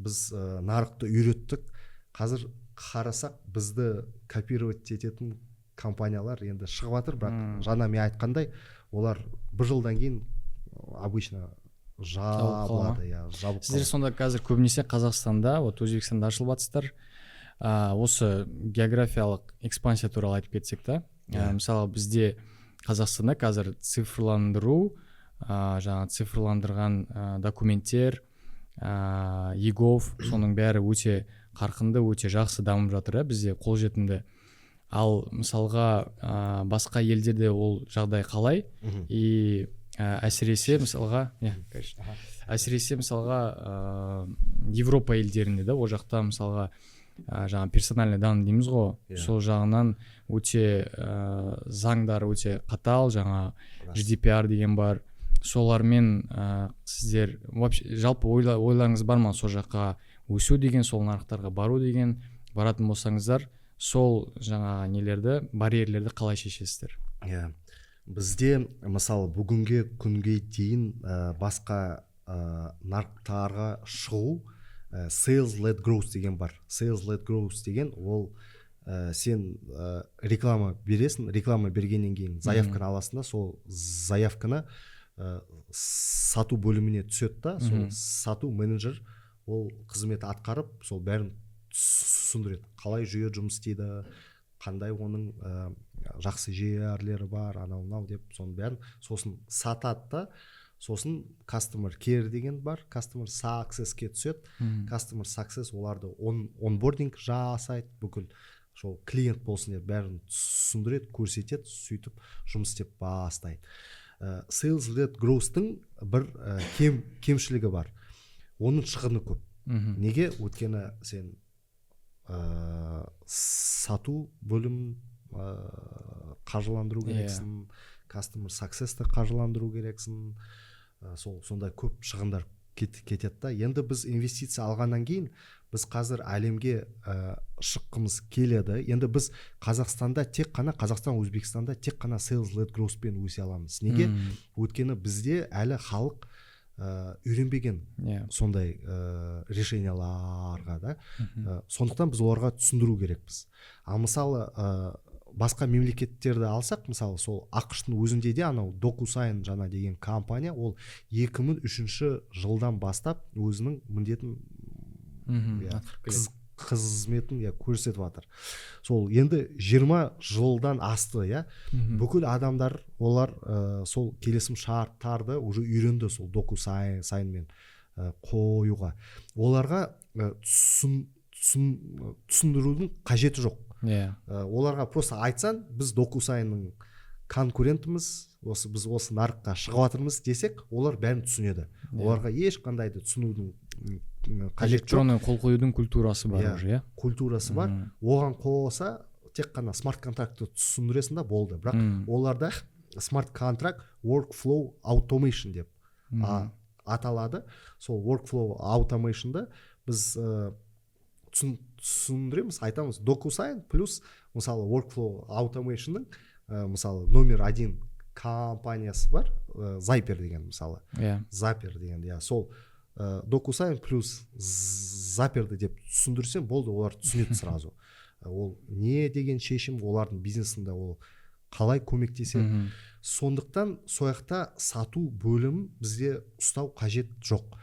біз нарықты үйреттік. Қазір қарасақ, бізді копировать ететін компаниялар енді шығып жатыр. Бірақ жаңа мен айтқандай, олар бір жылдан кейін обычно Жабылып қала ма? жабылады, иә, жабылып Сіздер қалады. сонда қазір көбінесе Қазақстанда, вот Өзбекстанда ашылып жатсыздар. Осы географиялық экспансия туралы айтып кетсек та. Иә. Мысалы, бізде Қазақстанда қазір цифрландыру, жаңағы цифрландырған документтер, eGov, соның бәрі өте қарқынды, өте жақсы дамып жатыр, иә, бізде қолжетімді. Ал мысалға, басқа елдерде ол жағдай қалай? И әсіресе мысалға, иә, конечно, әсіресе мысалға, Европа елдерінде да, ол жақта мысалға, жаңағы персональный данные дейміз ғой, сол жағынан өте заңдар өте қатал, жаңа GDPR деген бар. Солармен сіздер вообще жалпы ойларыңыз бар ма сол жаққа өсу деген, сол нарықтарға бару деген? Баратын болсаңыздар, сол жаңа нелерді, барьерлерді қалай шешесіздер? Иә, бізде, мысалы, бүгінгі күнге дейін басқа нарықтарға шығу, sales led growth деген бар. Sales led growth деген ол сен реклама бересің, реклама бергеннен кейін заявканы аласың да, сол заявканы сату бөліміне түседі да, сол сату менеджер ол қызмет атқарып, сол бәрін түсіндіреді: қалай жүйе жұмыс істейді, қандай оның жақсы жерлері бар, анау мынау деп, соның бәрін сосын сатады да. Сосын customer care деген бар, customer success-ке түседі. Customer success оларды онбординг жасайды, бүкіл сол клиент болсын деп бәрін түсіндіреді, көрсетеді, сөйтіп жұмыс істеп бастайды. Sales led growth-тың бір кемшілігі бар: оның шығыны көп. Неге? Өйткені сен сату бөлімін қаржыландыру керексің, customer success-ті қаржыландыру керексің. Сол сондай көп шығындар кетеді да. Енді біз инвестиция алғаннан кейін біз қазір әлемге шыққымыз келеді. Енді біз Қазақстанда тек қана, Қазақстан, Өзбекстанда тек қана sales led growth пен өсе аламыз. Неге? Өйткені бізде әлі халық үйренбеген сондай решенияларға да. Сондықтан біз оларға түсіндіру керекпіз. А мысалы, басқа мемлекеттерді алсақ, мысалы, сол АҚШ-тың өзінде де анау DocuSign жаңа деген компания, ол 2003 жылдан бастап өзінің міндетін, иә, атқарып келеді. Қызметін, иә, көрсетіп жатыр. Сол енді 20 жылдан асты, иә. Бүкіл адамдар олар сол келісім шарттарды уже үйренді сол DocuSign-мен қоюға. Оларға түсіндірудің қажеті жоқ. Оларға просто айтсаң, біз DocuSign-ның конкурентіміз, осы біз осы нарыққа шығып жатырмыз десек, олар бәрін түсінеді. Оларға ешқандай да түсінудің қажеті жоқ. Электронный қол қоюдың культурасы бар Иә. уже, иә. Культурасы бар. Оған қоса тек қана смарт контрактты түсіндіресің да, болды. Бірақ оларда смарт контракт workflow automation деп аталады. Сол workflow automationды біз түсіндіреміз, айтамыз: DocuSign плюс, мысалы, workflow automationның мысалы, номер один компаниясы бар, Zapier деген, мысалы. Zapier деген, иә. Сол DocuSign плюс Zapierді деп түсіндірсем болды, олар түсінеді сразу. Ол не деген шешім, олардың бизнесінде ол қалай көмектеседі. Сондықтан сол жақта сату бөлімін бізде ұстау қажет жоқ.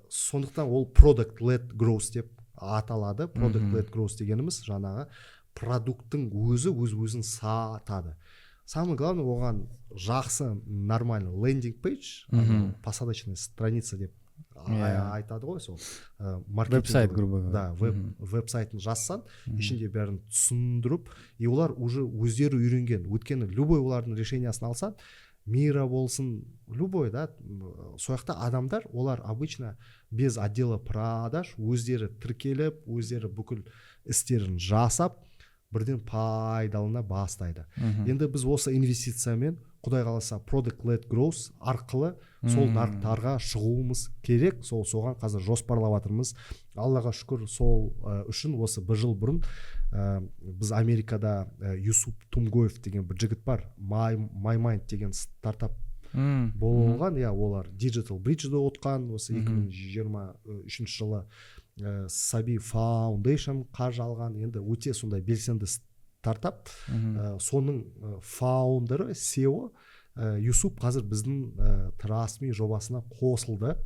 Сондықтан ол product led growth деп аталады. Product led growth дегеніміз жаңағы продукттың өзі өз өзін сатады. Самое главное, оған жақсы, нормальный landing page, посадочная страница деп айтады ғой, сол Веб-сайт, грубо говоря. Да, веб веб-сайтын жазсаң, ішінде бәрін түсіндіріп, и олар уже өздері үйренген. Өйткені любой олардың решениясын алсаң, Мира болсын, любой да, сол жақта адамдар, олар обычно без отдела продаж өздері тіркеліп, өздері бүкіл істерін жасап, бірден пайдалана бастайды. Енді біз осы инвестициямен, құдай қаласа, product led growth арқылы сол нарықтарға шығуымыз керек. Сол соған қазір жоспарлап жатырмыз, Аллаға шүкір. Сол үшін осы бір жыл бұрын біз Америкада Юсуп Тумгоев деген бір жігіт бар, MyMind деген стартап болған, иә. Олар Digital Bridge-ді ұтқан осы 2023 жылы, Саби Foundation қаржы алған. Енді өте сондай белсенді стартап. Соның фаундері, CEO Юсуп қазір біздің Trustme жобасына қосылды,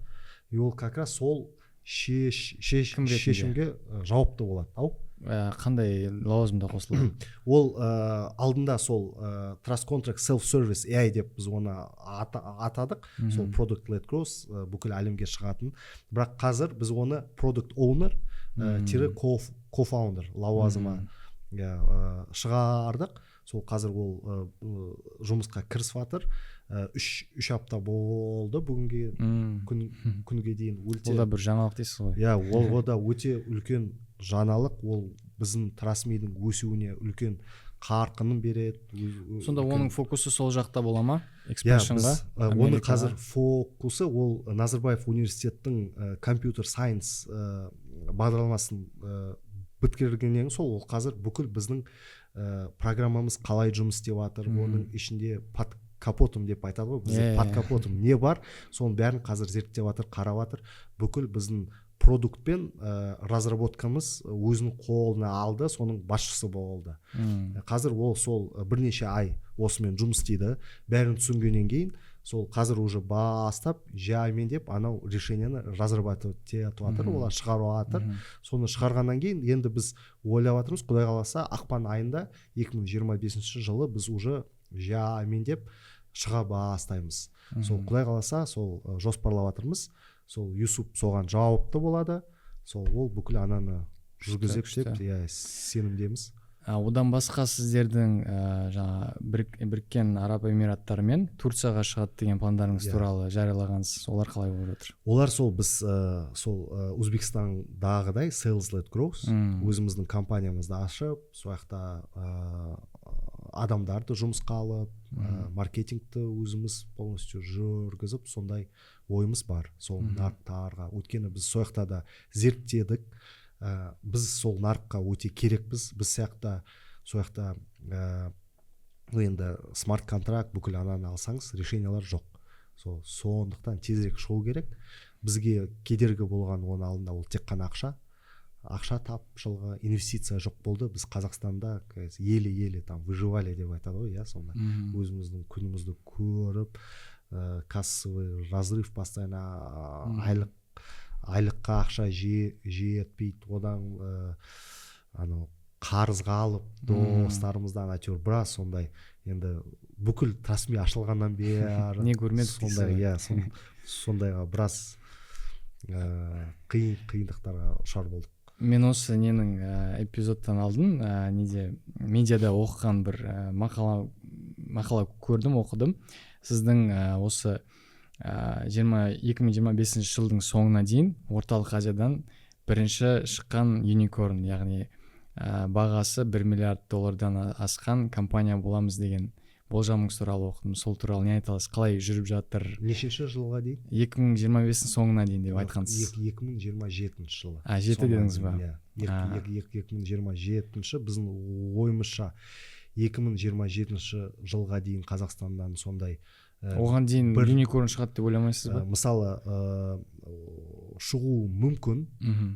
и ол как раз сол Кім ретінде? шешімге жауапты болады ау. Қандай лауазымда қосылды? Ол алдында сол Trust Contract Self Service AI деп біз оны атадық. Сол Product Led Growth, бүкіл әлемге шығатын. Бірақ қазір біз оны Product Owner тире co-founder лауазымы, иә, шығардық. Сол қазір ол жұмысқа кірісіп жатыр. 3 апта болды бүгінге күнге дейін. Өте Ол да бір жаңалық дейсіз ғой. Иә, ол да өте үлкен жаңалық. Ол біздің Trustme-дің өсуіне үлкен қарқынын береді. Сонда оның фокусы сол жақта бола ма, Иә, expansion-ға, біз оның Америкаға? қазір фокусы ол Назарбаев университеттің computer science бағдарламасын біткіргеннен кейін, сол ол қазір бүкіл біздің программамыз қалай жұмыс істеп жатыр, оның ішінде под капотом деп айтады ғой бізде, под капотом не бар, соның бәрін қазір зерттеп жатыр, қарап жатыр. Бүкіл біздің продуктпен разработкамыз өзінің қолына алды, соның басшысы болды. Қазір ол сол бірнеше ай осымен жұмыс істейді. Бәрін түсінгеннен кейін сол қазір уже бастап, жаймен деп анау решениені разрабатывать етіп жатыр, олар шығарып жатыр. Соны шығарғаннан кейін енді біз ойлап жатырмыз, құдай қаласа, ақпан айында 2025 жылы біз уже жаймен деп шыға бастаймыз. Сол, құдай қаласа, сол жоспарлап жатырмыз. Сол Юсуп соған жауапты болады, сол ол бүкіл ананы жүргізеді деп, иә, сенімдеміз. Одан басқа сіздердің жаңа Біріккен Араб Эмираттары мен Турцияға шығады деген пландарыңыз туралы жариялағансыз. Олар қалай болып жатыр? Олар сол біз сол Өзбекстандағыдай sales led growth, өзіміздің компаниямызды ашып, сол жақта Адамдарды жұмысқа алып, маркетингті өзіміз полностью жүргізіп, сондай ойымыз бар сол нарықтарға. Өйткені біз сол жақта да зерттедік, біз сол нарыққа өте керекпіз. Біз сияқты сол жақта ну, енді смарт контракт, бүкіл ананы алсаңыз, решениялар жоқ. Сол сондықтан тезірек шығу керек. Бізге кедергі болған оның алдында ол тек қана ақша тапшылығы, инвестиция жоқ болды. Біз Қазақстанда еле еле там выживали деп айтады ғой, иә, сондай өзіміздің күнімізді көріп, кассовый разрыв постоянно, айлыққа ақша жетпейді, одан анау қарызға алып достарымыздан, әйтеуір біраз сондай. Енді бүкіл Trustme ашылғаннан бері Не көрмедік дейсіз сондай ғой. Иә, сондайға біраз қиындықтарға ұшар болдық. Мен осы ненің эпизодтан алдын неде, медиада оқыған бір мақала көрдім, оқыдым. Сіздің осы 2025 жылдың соңына дейін Орталық Азиядан бірінші шыққан юникорн, яғни бағасы 1 миллиард доллардан асқан компания боламыз деген болжамыңыз туралы оқыдым. Сол туралы не айта аласыз? Қалай жүріп жатыр? Нешінші жылға дейін? 2025-тің соңына дейін деп айтқансыз. 2027 жылы. А, жеті Соңына дедіңіз ба? дейін, иә, 2027-ші. Біздің ойымызша, 2027 жылға дейін Қазақстаннан сондай Оған дейін юникорн шығады деп ойламайсыз ба? Мысалы, шығуы мүмкін,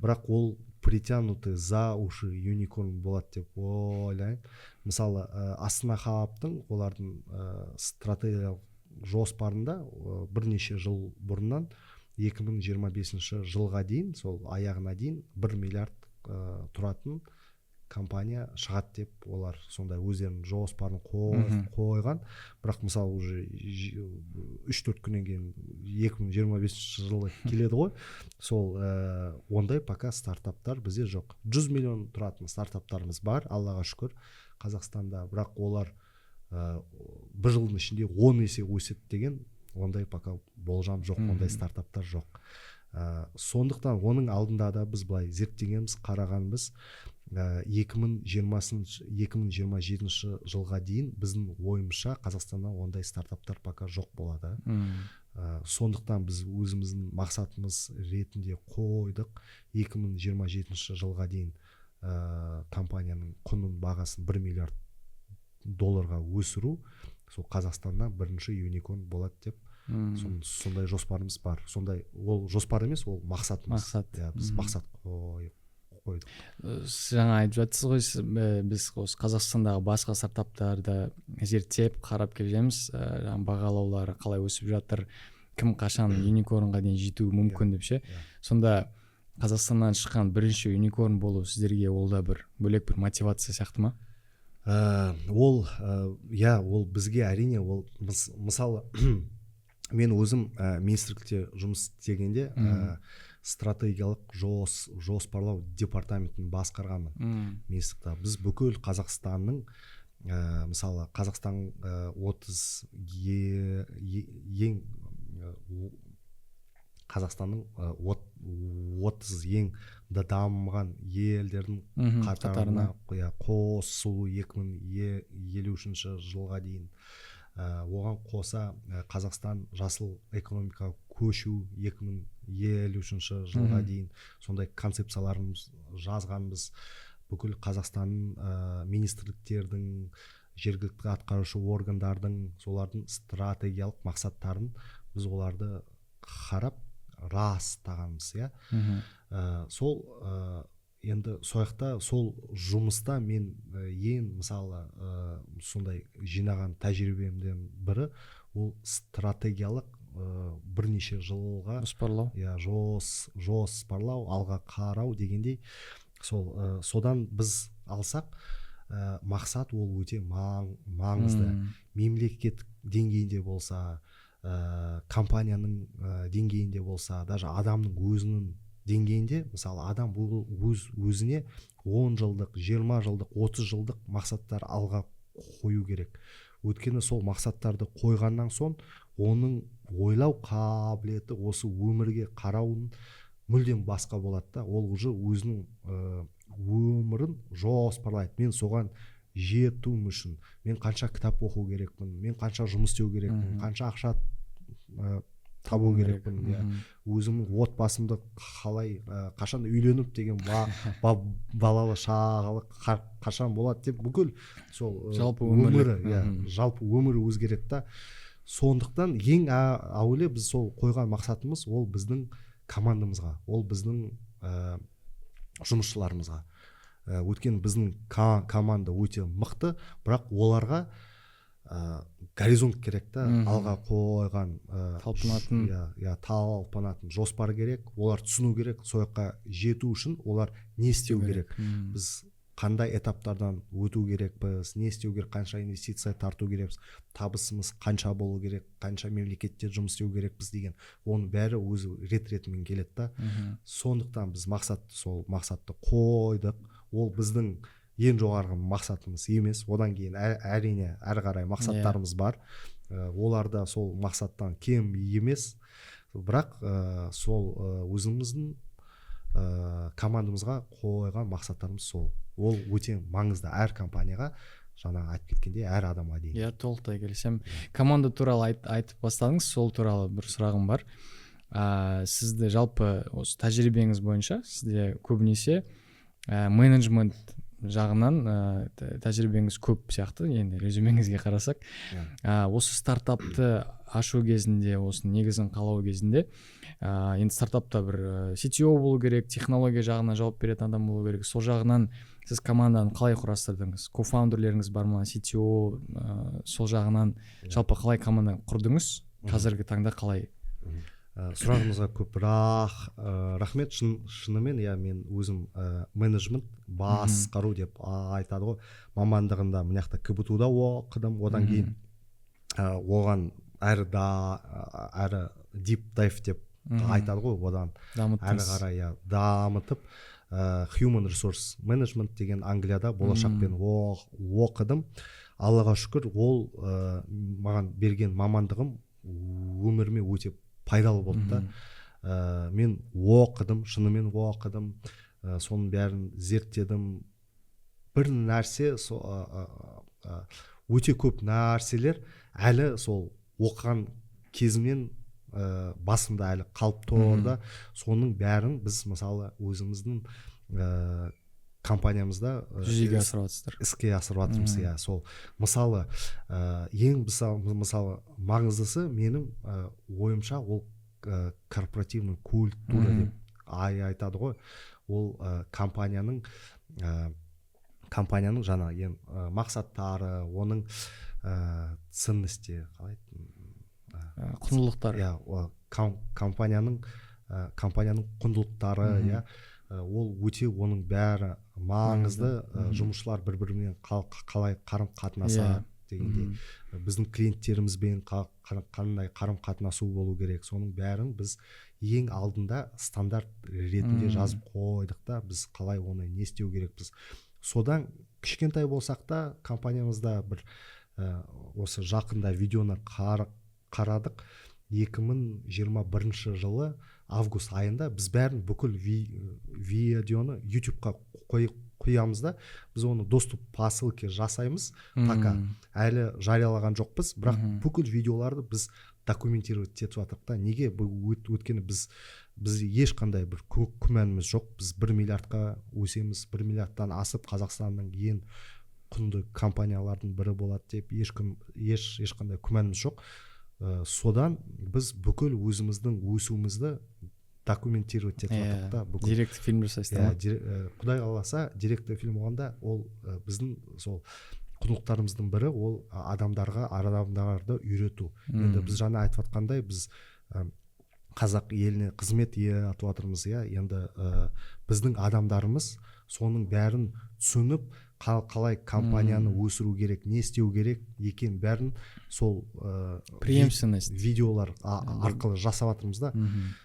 бірақ ол притянутый за уши юникорн болады деп ойлаймын. Мысалы, Астана Хабтың, олардың стратегиялық жоспарында бірнеше жыл бұрыннан 2025 жылға дейін, сол аяғына дейін 1 миллиард тұратын компания шығады деп олар сондай өздерінің жоспарын қойған. Бірақ, мысалы, уже 3-4 күннен кейін 2025 жылы келеді ғой. Сол ондай пока стартаптар бізде жоқ. 100 миллион тұратын стартаптарымыз бар, Аллаға шүкір, Қазақстанда, бірақ олар бір жылдың ішінде 10 есе өседі деген ондай пока болжам жоқ, ондай стартаптар жоқ. Сондықтан оның алдында да біз былай зерттегенбіз, қарағанбыз, 2027 жылға дейін біздің ойымызша, Қазақстанда ондай стартаптар пока жоқ болады. Сондықтан біз өзіміздің мақсатымыз ретінде қойдық 2027 жылға дейін компанияның құнын, бағасын 1 миллиард долларға өсіру, сол Қазақстаннан бірінші юникорн болады деп. Сондай жоспарымыз бар. Сондай ол жоспар емес, ол мақсатымыз. Мақсат. Иә, біз мақсат қойдық. Сіз жаңа айтып жатсыз ғой, сіз, біз осы Қазақстандағы басқа стартаптарды зерттеп, қарап келе жатырмыз, жаңағы бағалаулары қалай өсіп жатыр, кім қашан юникорнға дейін жетуі мүмкін деп ше. Сонда Қазақстаннан шыққан бірінші юникорн болу сіздерге ол да бір бөлек бір мотивация сияқты ма? Ол иә, ол бізге әрине ол мысалы, мен өзім министрлікте жұмыс істегенде стратегиялық жоспарлау департаментін басқарғанмын. Министрлікте біз бүкіл Қазақстанның, мысалы, Қазақстан 30 ең Қазақстанның 30 ең дамыған елдердің қатарына, иә, қосылу 2053 жылға дейін. Оған қоса Қазақстан жасыл экономикаға көшу 2053 жылға дейін, сондай концепцияларымыз жазғанбыз. Бүкіл Қазақстанның министрліктердің, жергілікті атқарушы органдардың, солардың стратегиялық мақсаттарын біз оларды қарап растағанбыз, иә. Сол енді сол жақта, сол жұмыста мен ең, мысалы, сондай жинаған тәжірибемден бірі ол стратегиялық бірнеше жылға жоспарлау. Иә, жоспарлау, алға қарау дегендей. Сол содан біз алсақ, мақсат ол өте маңызды. Мемлекет деңгейінде болса, компанияның деңгейінде болса, даже адамның өзінің деңгейінде. Мысалы, адам бұл өз өзіне 10 жылдық, 20 жылдық, 30 жылдық мақсаттар алға қою керек. Өйткені сол мақсаттарды қойғаннан соң оның ойлау қабілеті, осы өмірге қарауын мүлдем басқа болады да. Ол уже өзінің өмірін жоспарлайды, мен соған Жетуім үшін мен қанша кітап оқу керекпін, мен қанша жұмыс істеу керекпін, қанша ақша табу керекпін, иә, өзімнің отбасымды қалай, қашан үйленіп деген, балалы шағалы қашан болады деп, бүкіл сол жалпы өмірі, иә, жалпы өмірі өзгереді да. Сондықтан ең әуелі біз сол қойған мақсатымыз ол біздің командамызға, ол біздің жұмысшыларымызға. Өйткені біздің команда өте мықты, бірақ оларға горизонт керек та, алға қойған талпынатын. Иә, талпынатын жоспар керек. Олар түсіну керек, сол жаққа жету үшін олар не істеу керек, біз қандай этаптардан өту керекпіз, не істеу керек, қанша инвестиция тарту керекпіз, табысымыз қанша болу керек, қанша мемлекетте жұмыс істеу керекпіз деген, оның бәрі өзі рет ретімен келеді да. Сондықтан біз мақсатты, сол мақсатты қойдық. Ол біздің ең жоғарғы мақсатымыз емес. Одан кейін әрине әрі қарай мақсаттарымыз бар. Олар да сол мақсаттан кем емес, бірақ сол өзіміздің командамызға қойған мақсаттарымыз сол. Ол өте маңызды әр компанияға, жаңа айтып кеткендей, әр адамға дейін. Иә, толықтай келісемін. Команда туралы айтып бастадыңыз, сол туралы бір сұрағым бар. Сізді жалпы осы тәжірибеңіз бойынша сізде көбінесе менеджмент жағынан тәжірибеңіз көп сияқты енді, резюмеңізге қарасақ. Осы стартапты ашу кезінде, осы негізін қалау кезінде, енді стартапта бір CTO болу керек, технология жағынан жауап беретін адам болу керек. Сол жағынан сіз команданы қалай құрастырдыңыз? Кофаундерлеріңіз бар ма, CTO, сол жағынан жалпы қалай команда құрдыңыз, қазіргі таңда қалай? Сұрағыңызға көп рахмет. Шынымен, иә, мен өзім менеджмент, басқару деп айтады ғой мамандығында, мына жақта КБТУ да оқыдым. Одан кейін оған әрі да әрі deep dive деп айтады ғой, одан әрі Дамыттыңыз. қарай, иә, дамытып, human resource management деген Англияда Болашақпен оқыдым. Аллаға шүкір, ол маған берген мамандығым өміріме өте пайдалы болды да. Мен оқыдым, шынымен оқыдым, соның бәрін зерттедім. Бір нәрсе өте көп нәрселер әлі сол оқыған кезімнен басымда әлі қалып тұр да. Соның бәрін біз, мысалы, өзіміздің компаниямызда жүзеге асырып жатырсыздар. Іске асырып жатырмыз. Иә, сол, мысалы, ең мысалы, маңыздысы менің ойымша, ол корпоративный культура деп айтады ғой. Ол компанияның жаңа ең мақсаттары, оның ценности, қалай еді? Құндылықтар. Иә, компанияның құндылықтары, иә, ол өте, оның бәрі маңызды. Жұмысшылар бір бірімен қалай қарым қатынасады дегендей, біздің клиенттерімізбен қандай қарым қатынасу болу керек, соның бәрін біз ең алдында стандарт ретінде жазып қойдық та, біз қалай оны не істеу керекпіз. Содан кішкентай болсақ та, компаниямызда бір осы жақында видеоны қарадық, 2021 жылы август айында біз бәрін, бүкіл видеоны ютубқа қоямыз да, біз оны доступ по ссылке жасаймыз. Пока әлі жариялаған жоқпыз, бірақ бүкіл видеоларды біз документировать етіп жатырмық та. Неге бұл? Өйткені біз ешқандай бір күмәніміз жоқ, біз 1 миллиардқа өсеміз, 1 миллиардтан асып, Қазақстанның ең құнды компаниялардың бірі болады деп ешкім ешқандай күмәніміз жоқ. Содан біз бүкіл өзіміздің өсуімізді документировать етіп жатырмық та бүкіл. Деректі фильм жасайсыздар Иә, ма? Құдай қаласа, деректі фильм болғанда, ол біздің сол құндылықтарымыздың бірі ол адамдарға, адамдарды үйрету. Енді біз жаңа айтып жатқандай, біз қазақ еліне қызмет етіп жатырмыз, иә. Енді біздің адамдарымыз соның бәрін түсініп, қалай компанияны өсіру керек, не істеу керек екен, бәрін сол Преемственность. видеолар арқылы жасап жатырмыз да.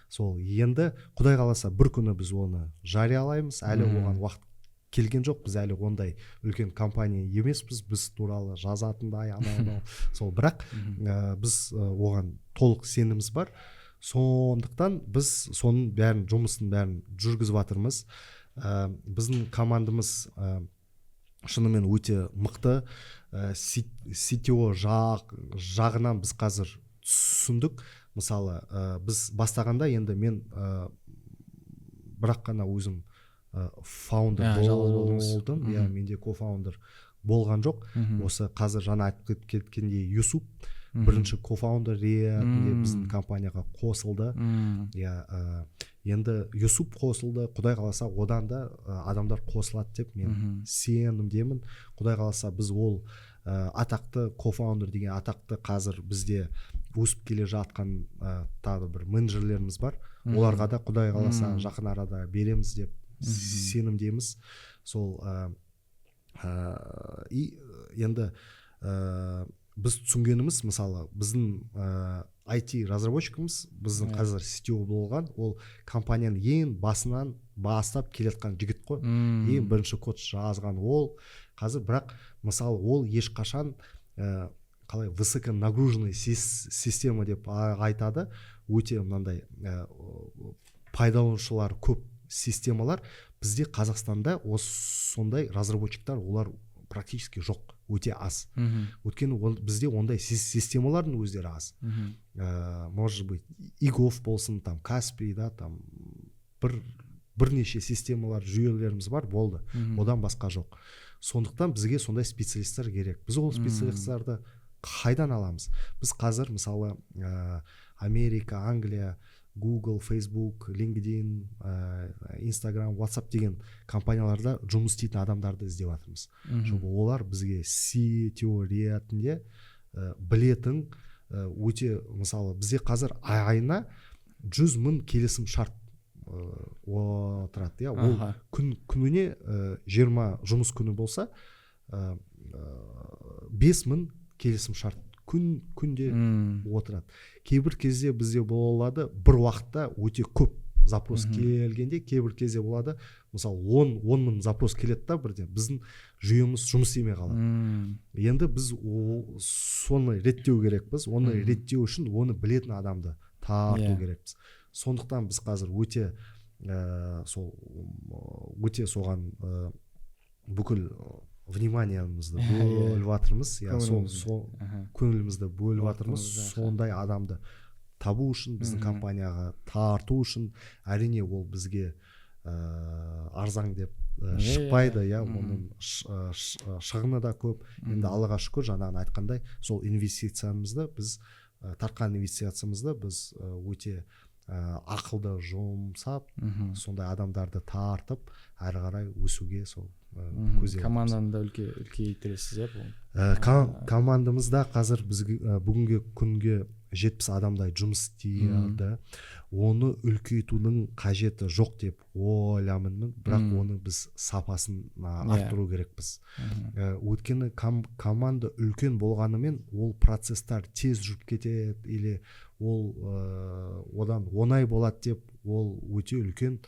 Сол енді құдай қаласа, бір күні біз оны жариялаймыз. Әлі оған уақыт келген жоқ, біз әлі ондай үлкен компания емеспіз, біз туралы жазатындай, анау мынау сол. Бірақ біз оған толық сеніміміз бар. Сондықтан біз соның бәрін, жұмыстың бәрін жүргізіп жатырмыз. Біздің командамыз Шынымен өте мықты. CTO жағынан біз қазір түсіндік. Мысалы, біз бастағанда енді мен бірақ қана өзім founder Жалғыз болдыңыз. болдым, иә. Менде co-founder болған жоқ. Осы қазір жаңа айтып кеткендей, Юсуп бірінші co-founder ретінде біздің компанияға қосылды. Иә, енді Юсуп қосылды, құдай қаласа, одан да адамдар қосылады деп мен сенімдемін. Құдай қаласа, біз ол атақты, co-founder деген атақты қазір бізде өсіп келе жатқан тағы бір менеджерлеріміз бар. Оларға да, құдай қаласа, жақын арада береміз деп сенімдеміз. Сол и енді біз түсінгеніміз, мысалы, біздің IT разработчигіміз, біздің қазір CTO болған, ол компанияның ең басынан бастап келе жатқан жігіт қой. Ең бірінші код жазған ол қазір. Бірақ, мысалы, ол ешқашан қалай, высоконагруженный система деп айтады, өте мынандай пайдаланушылар көп системалар, бізде Қазақстанда осы сондай разработчиктар, олар практически жоқ, өте аз. Өйткені ол, бізде ондай системалардың өздері аз. Может быть, eGov болсын, там Каспий да, там бірнеше системалар, жүйелеріміз бар, болды. Одан басқа жоқ. Сондықтан бізге сондай специалисттер керек. Біз ол специалисттарды қайдан аламыз? Біз қазір, мысалы, Америка, Англия, Google, Facebook, LinkedIn, Instagram, WhatsApp деген компанияларда жұмыс істейтін адамдарды іздеп жатырмыз, чтобы олар бізге CTO ретінде білетін өте, мысалы, бізде қазір айына 100 000 келісім шарт отырады, иә. Ол күніне 20 жұмыс күні болса, 5000 келісім шарт күнде отырады. Кейбір кезде бізде болады, бір уақытта өте көп запрос келгенде, кейбір кезде болады, мысалы, 10 000 запрос келеді да, бірден біздің жүйеміз жұмыс істемей қалады. Енді біз соны реттеу керекпіз. Оны реттеу үшін оны білетін адамды тарту керекпіз. Сондықтан біз қазір өте сол өте соған бүкіл вниманиямызды бөліп жатырмыз, иә, сол Көңілімізді. Сол көңілімізді бөліп жатырмыз Уақытымызды, аха. сондай адамды табу үшін, біздің компанияға тарту үшін. Әрине, ол бізге арзан деп шықпайды, иә. Оның шығыны да көп. Енді Аллаға шүкір, жаңағыны айтқандай, сол инвестициямызды біз тартқан инвестициямызды біз өте ақылды жұмсап, сондай адамдарды тартып, әрі қарай өсуге сол көздеп жатырмыз. Команданы да үлкейтіресіз, иә, бұл? Командамызда қазір бізге бүгінгі күнге 70 адамдай жұмыс істейді. Оны үлкейтудің қажеті жоқ деп ойлаймын мен, бірақ оны біз сапасын арттыру керекпіз. Өйткені команда үлкен болғанымен, ол процесстар тез жүріп кетеді или ол одан оңай болады деп, ол өте үлкен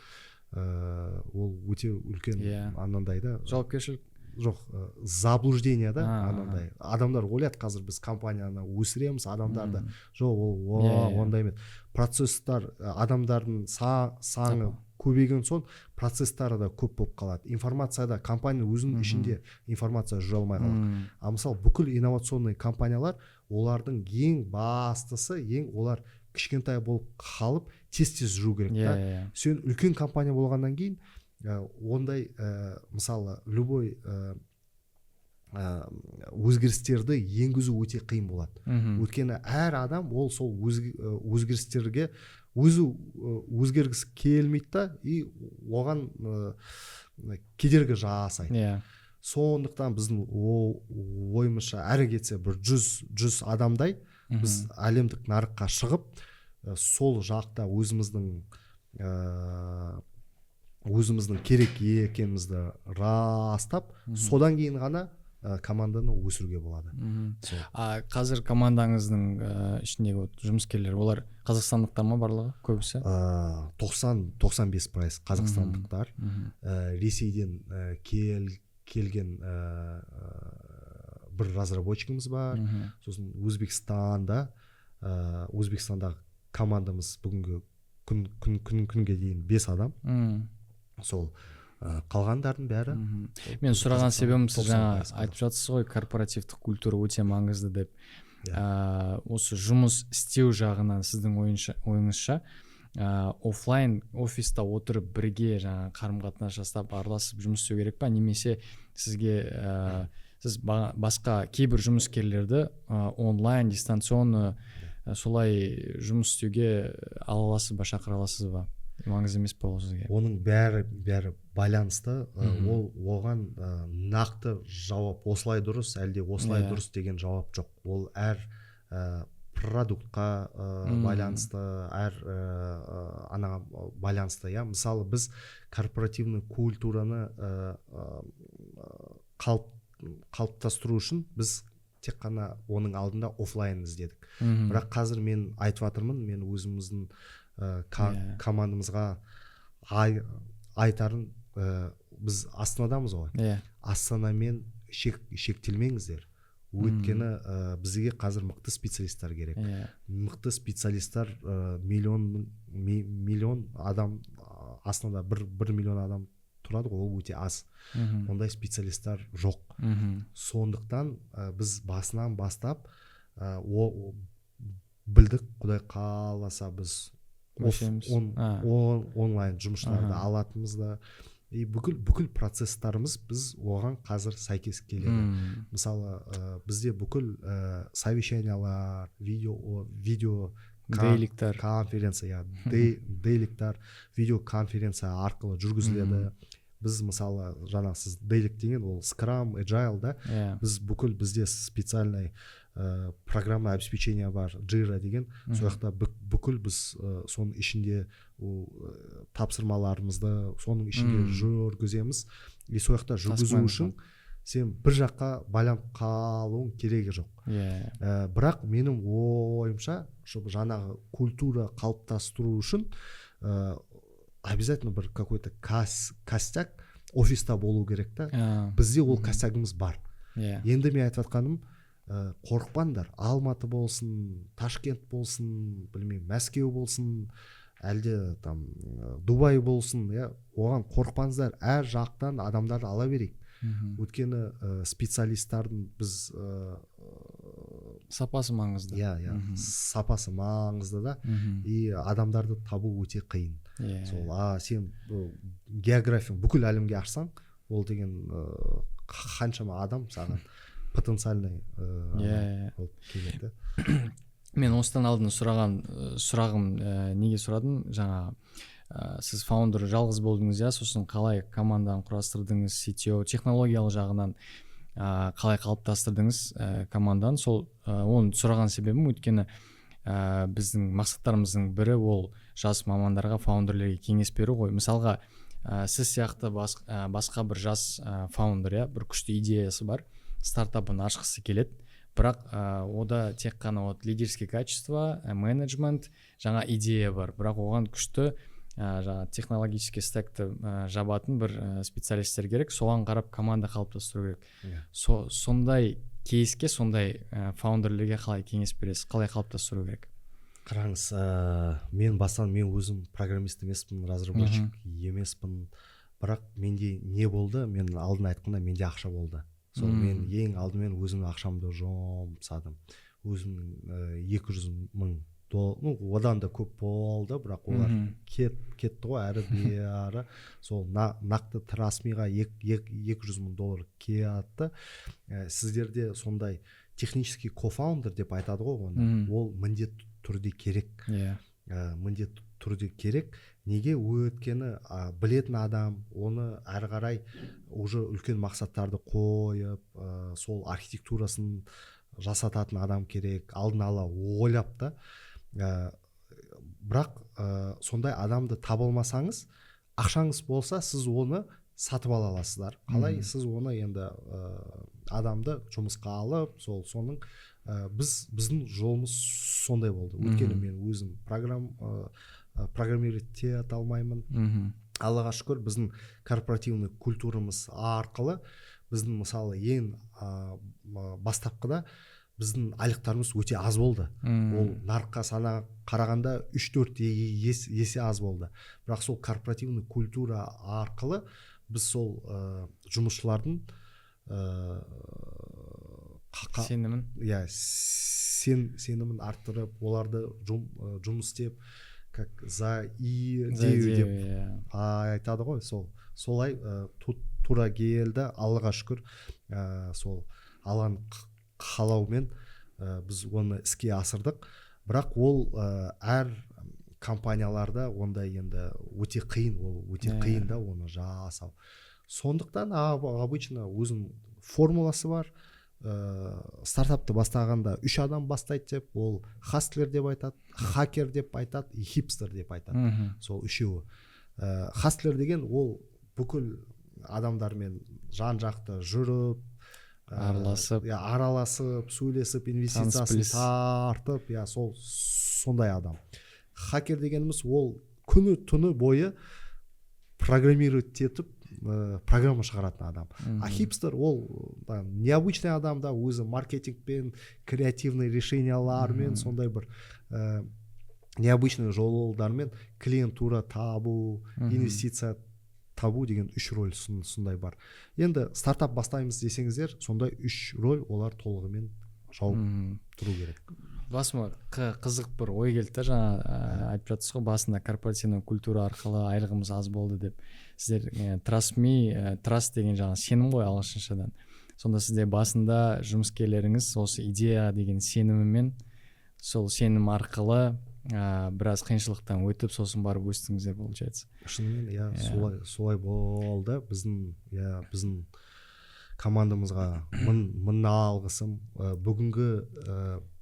ол өте үлкен анандай да Жауапкершілік. Жоқ, заблуждение да. Анандай адамдар ойлайды, қазір біз компанияны өсіреміз, адамдарды. Жоқ, ол Иә, иә. ондай емес. Процесстар, адамдардың саны Сапа. көбейген соң, процесстары да көп болып қалады, информация да, компания өзінің ішінде информация жүре алмай қалады. А мысалы, бүкіл инновационный компаниялар, олардың ең бастысы, ең олар кішкентай болып қалып, тез тез жүру керек та. иә Сен үлкен компания болғаннан кейін ондай мысалы, любой өзгерістерді енгізу өте қиын болады. Өйткені әр адам ол сол өзгерістерге өзі өзгергісі келмейді да, и оған кедергі жасайды. Сондықтан біздің ойымызша, әрі кетсе бір 100 адамдай біз әлемдік нарыққа шығып, сол жақта өзіміздің керек екенімізді растап, содан кейін ғана команданы өсіруге болады. Сол. А қазір командаңыздың ішіндегі вот жұмыскерлер, олар қазақстандықтар ма барлығы, көбісі? 90-95% қазақстандықтар. Ресейден келген бір разработчигіміз бар. Сосын Өзбекстандағы командамыз бүгінгі күнге дейін бес адам. Сол Қалғандардың бәрі Мен сұраған себебім, сіз 90% жаңа қазақ. айтып жатсыз ғой, корпоративтік культура өте маңызды деп. Иә. Осы жұмыс істеу жағынан сіздің ойыңызша, оффлайн офиста отырып, бірге жаңа қарым қатынас жасап, араласып жұмыс істеу керек па, немесе сізге сіз басқа кейбір жұмыскерлерді онлайн, дистанционно, солай жұмыс істеуге ала аласыз ба, шақыра аласыз ба, маңызды емес па ол сізге? Оның бәрі байланысты. Ол оған нақты жауап осылай дұрыс әлде осылай дұрыс деген жауап жоқ. Ол әр продуктқа байланысты, әр анаға байланысты, иә. Мысалы, біз корпоративный культураны қалыптастыру үшін біз тек қана оның алдында оффлайн іздедік. Бірақ қазір мен айтып жатырмын, мен өзіміздің командамызға айтарым, біз Астанадамыз ғой. Астанамен шектелмеңіздер, өйткені бізге қазір мықты специалисттер керек. Мықты специалисттер миллион адам, Астанада 1 миллион адам тұрады ғой, ол өте аз. Ондай специалисттер жоқ. Сондықтан біз басынан бастап білдік, құдай қаласа, біз Өсеміз. Онлайн жұмысшыларды алатынымызды и бүкіл процесстарымыз біз оған қазір сәйкес келеді. Мысалы, бізде бүкіл совещаниялар, видео Дейликтер. конференция, иә, дейликтар видеоконференция арқылы жүргізіледі. Біз, мысалы, жаңа сіз дейлик деген ол скрам, agile да. Біз бүкіл, бізде специальный программа обеспечения бар, Jira деген. Сол жақта бүкіл біз соның ішінде ол тапсырмаларымызды соның ішінде жүргіземіз. И сол жақта жүргізу Task үшін сен бір жаққа байланып қалуың керегі жоқ. Бірақ менің ойымша, чтобы жаңағы культура қалыптастыру үшін обязательно бір какой-то костяк офиста болу керек та. Бізде ол костягымыз бар. Енді мен айтып жатқаным, қорықпаңдар, Алматы болсын, Ташкент болсын, білмеймін, Мәскеу болсын, әлде там Дубай болсын, иә, оған қорықпаңыздар, әр жақтан адамдарды ала берейік. Өйткені специалисттардың біз Сапасы маңызды. Иә, сапасы маңызды да. И адамдарды табу өте қиын. Сол, а сен бұл географияң бүкіл әлемге ашсаң, ол деген қаншама адам саған потенциальный Иә. болып келеді. Мен осыдан алдын сұраған сұрағым, неге сұрадым жаңа, сіз фаундер жалғыз болдыңыз, иә, сосын қалай команданы құрастырдыңыз, CTO, технологиялық жағынан қалай қалыптастырдыңыз команданы? Сол оны сұраған себебім, өйткені біздің мақсаттарымыздың бірі ол жас мамандарға, фаундерлерге кеңес беру ғой. Мысалға, сіз сияқты басқа бір жас фаундер, иә, бір күшті идеясы бар, стартапын ашқысы келеді, бірақ ода тек қана вот лидерский качество, менеджмент, жаңа идея бар, бірақ оған күшті жаңа технологический стекті жабатын бір специалисттер керек, соған қарап команда қалыптастыру керек. Сондай кейске, сондай фаундерлерге қалай кеңес бересіз, қалай қалыптастыру керек? Қараңыз, мен бастан, мен өзім программист емеспін, разработчик емеспін, бірақ менде не болды, мен алдын айтқанда, менде ақша болды. Сол мен ең алдымен өзімнің ақшамды жұмсадым, өзімнің 200 000, ну, одан да көп болды, бірақ олар кетті ғой әрі бері. Сол нақты Trustme-ға 200 000 доллар кетті. Сіздерде сондай технический кофаундер деп айтады ғой оны, ол міндетті түрде керек. Міндетті түрде керек. Неге? Өйткені білетін адам оны әрі қарай уже үлкен мақсаттарды қойып, сол архитектурасын жасататын адам керек, алдын ала ойлап та. Бірақ сондай адамды таба алмасаңыз, ақшаңыз болса, сіз оны сатып ала аласыздар. Қалай? Сіз оны енді адамды жұмысқа алып, сол соның біздің жолымыз сондай болды. Өйткені мен өзім программировать ете алмаймын. Аллаға шүкір, біздің корпоративный культурамыз арқылы біздің, мысалы, ең бастапқыда біздің айлықтарымыз өте аз болды. Ол нарыққа сана қарағанда 3-4 есе аз болды, бірақ сол корпоративный культура арқылы Біз сол жұмысшылардың сенімін, иә, сенімін арттырып, оларды жұмыс істеп, как за идею деп айтады ғой, сол солай тура келді. Аллаға шүкір, сол Алланың қалауымен біз оны іске асырдық. Бірақ ол әр компанияларда ондай енді өте қиын, ол өте қиын да оны жасау. Сондықтан обычно өзінің формуласы бар. Стартапты бастағанда үш адам бастайды деп, ол хастлер деп айтады, хакер деп айтады и хипстер деп айтады. Сол үшеуі. Хастлер деген ол бүкіл адамдармен жан жақты жүріп, араласып, иә, араласып, сөйлесіп, инвестициясын тартып, иә, сол сондай адам. Хакер дегеніміз ол күні түні бойы программировать етіп, программа шығаратын адам. А хипстер ол да, необычный адам да, өзі маркетингпен, креативный решениялармен, сондай бір необычный жолдармен клиентура табу, инвестиция табу деген үш роль сондай бар. Енді стартап бастаймыз десеңіздер, сондай үш роль олар толығымен жауып тұру керек. Басыма қызық бір ой келді да. Жаңа айтып жатсыз ғой, басында корпоративный культура арқылы айлығымыз аз болды деп. Сіздер trust me, trust деген жаңа сенім ғой ағылшыншадан. Сонда сізде басында жұмыскерлеріңіз осы идея деген сенімімен, сол сенім арқылы біраз қиыншылықтан өтіп, сосын барып өстіңіздер, получается. Шынымен, иә. Солай болды. Біздің, иә, біздің командамызға мың алғысым. Бүгінгі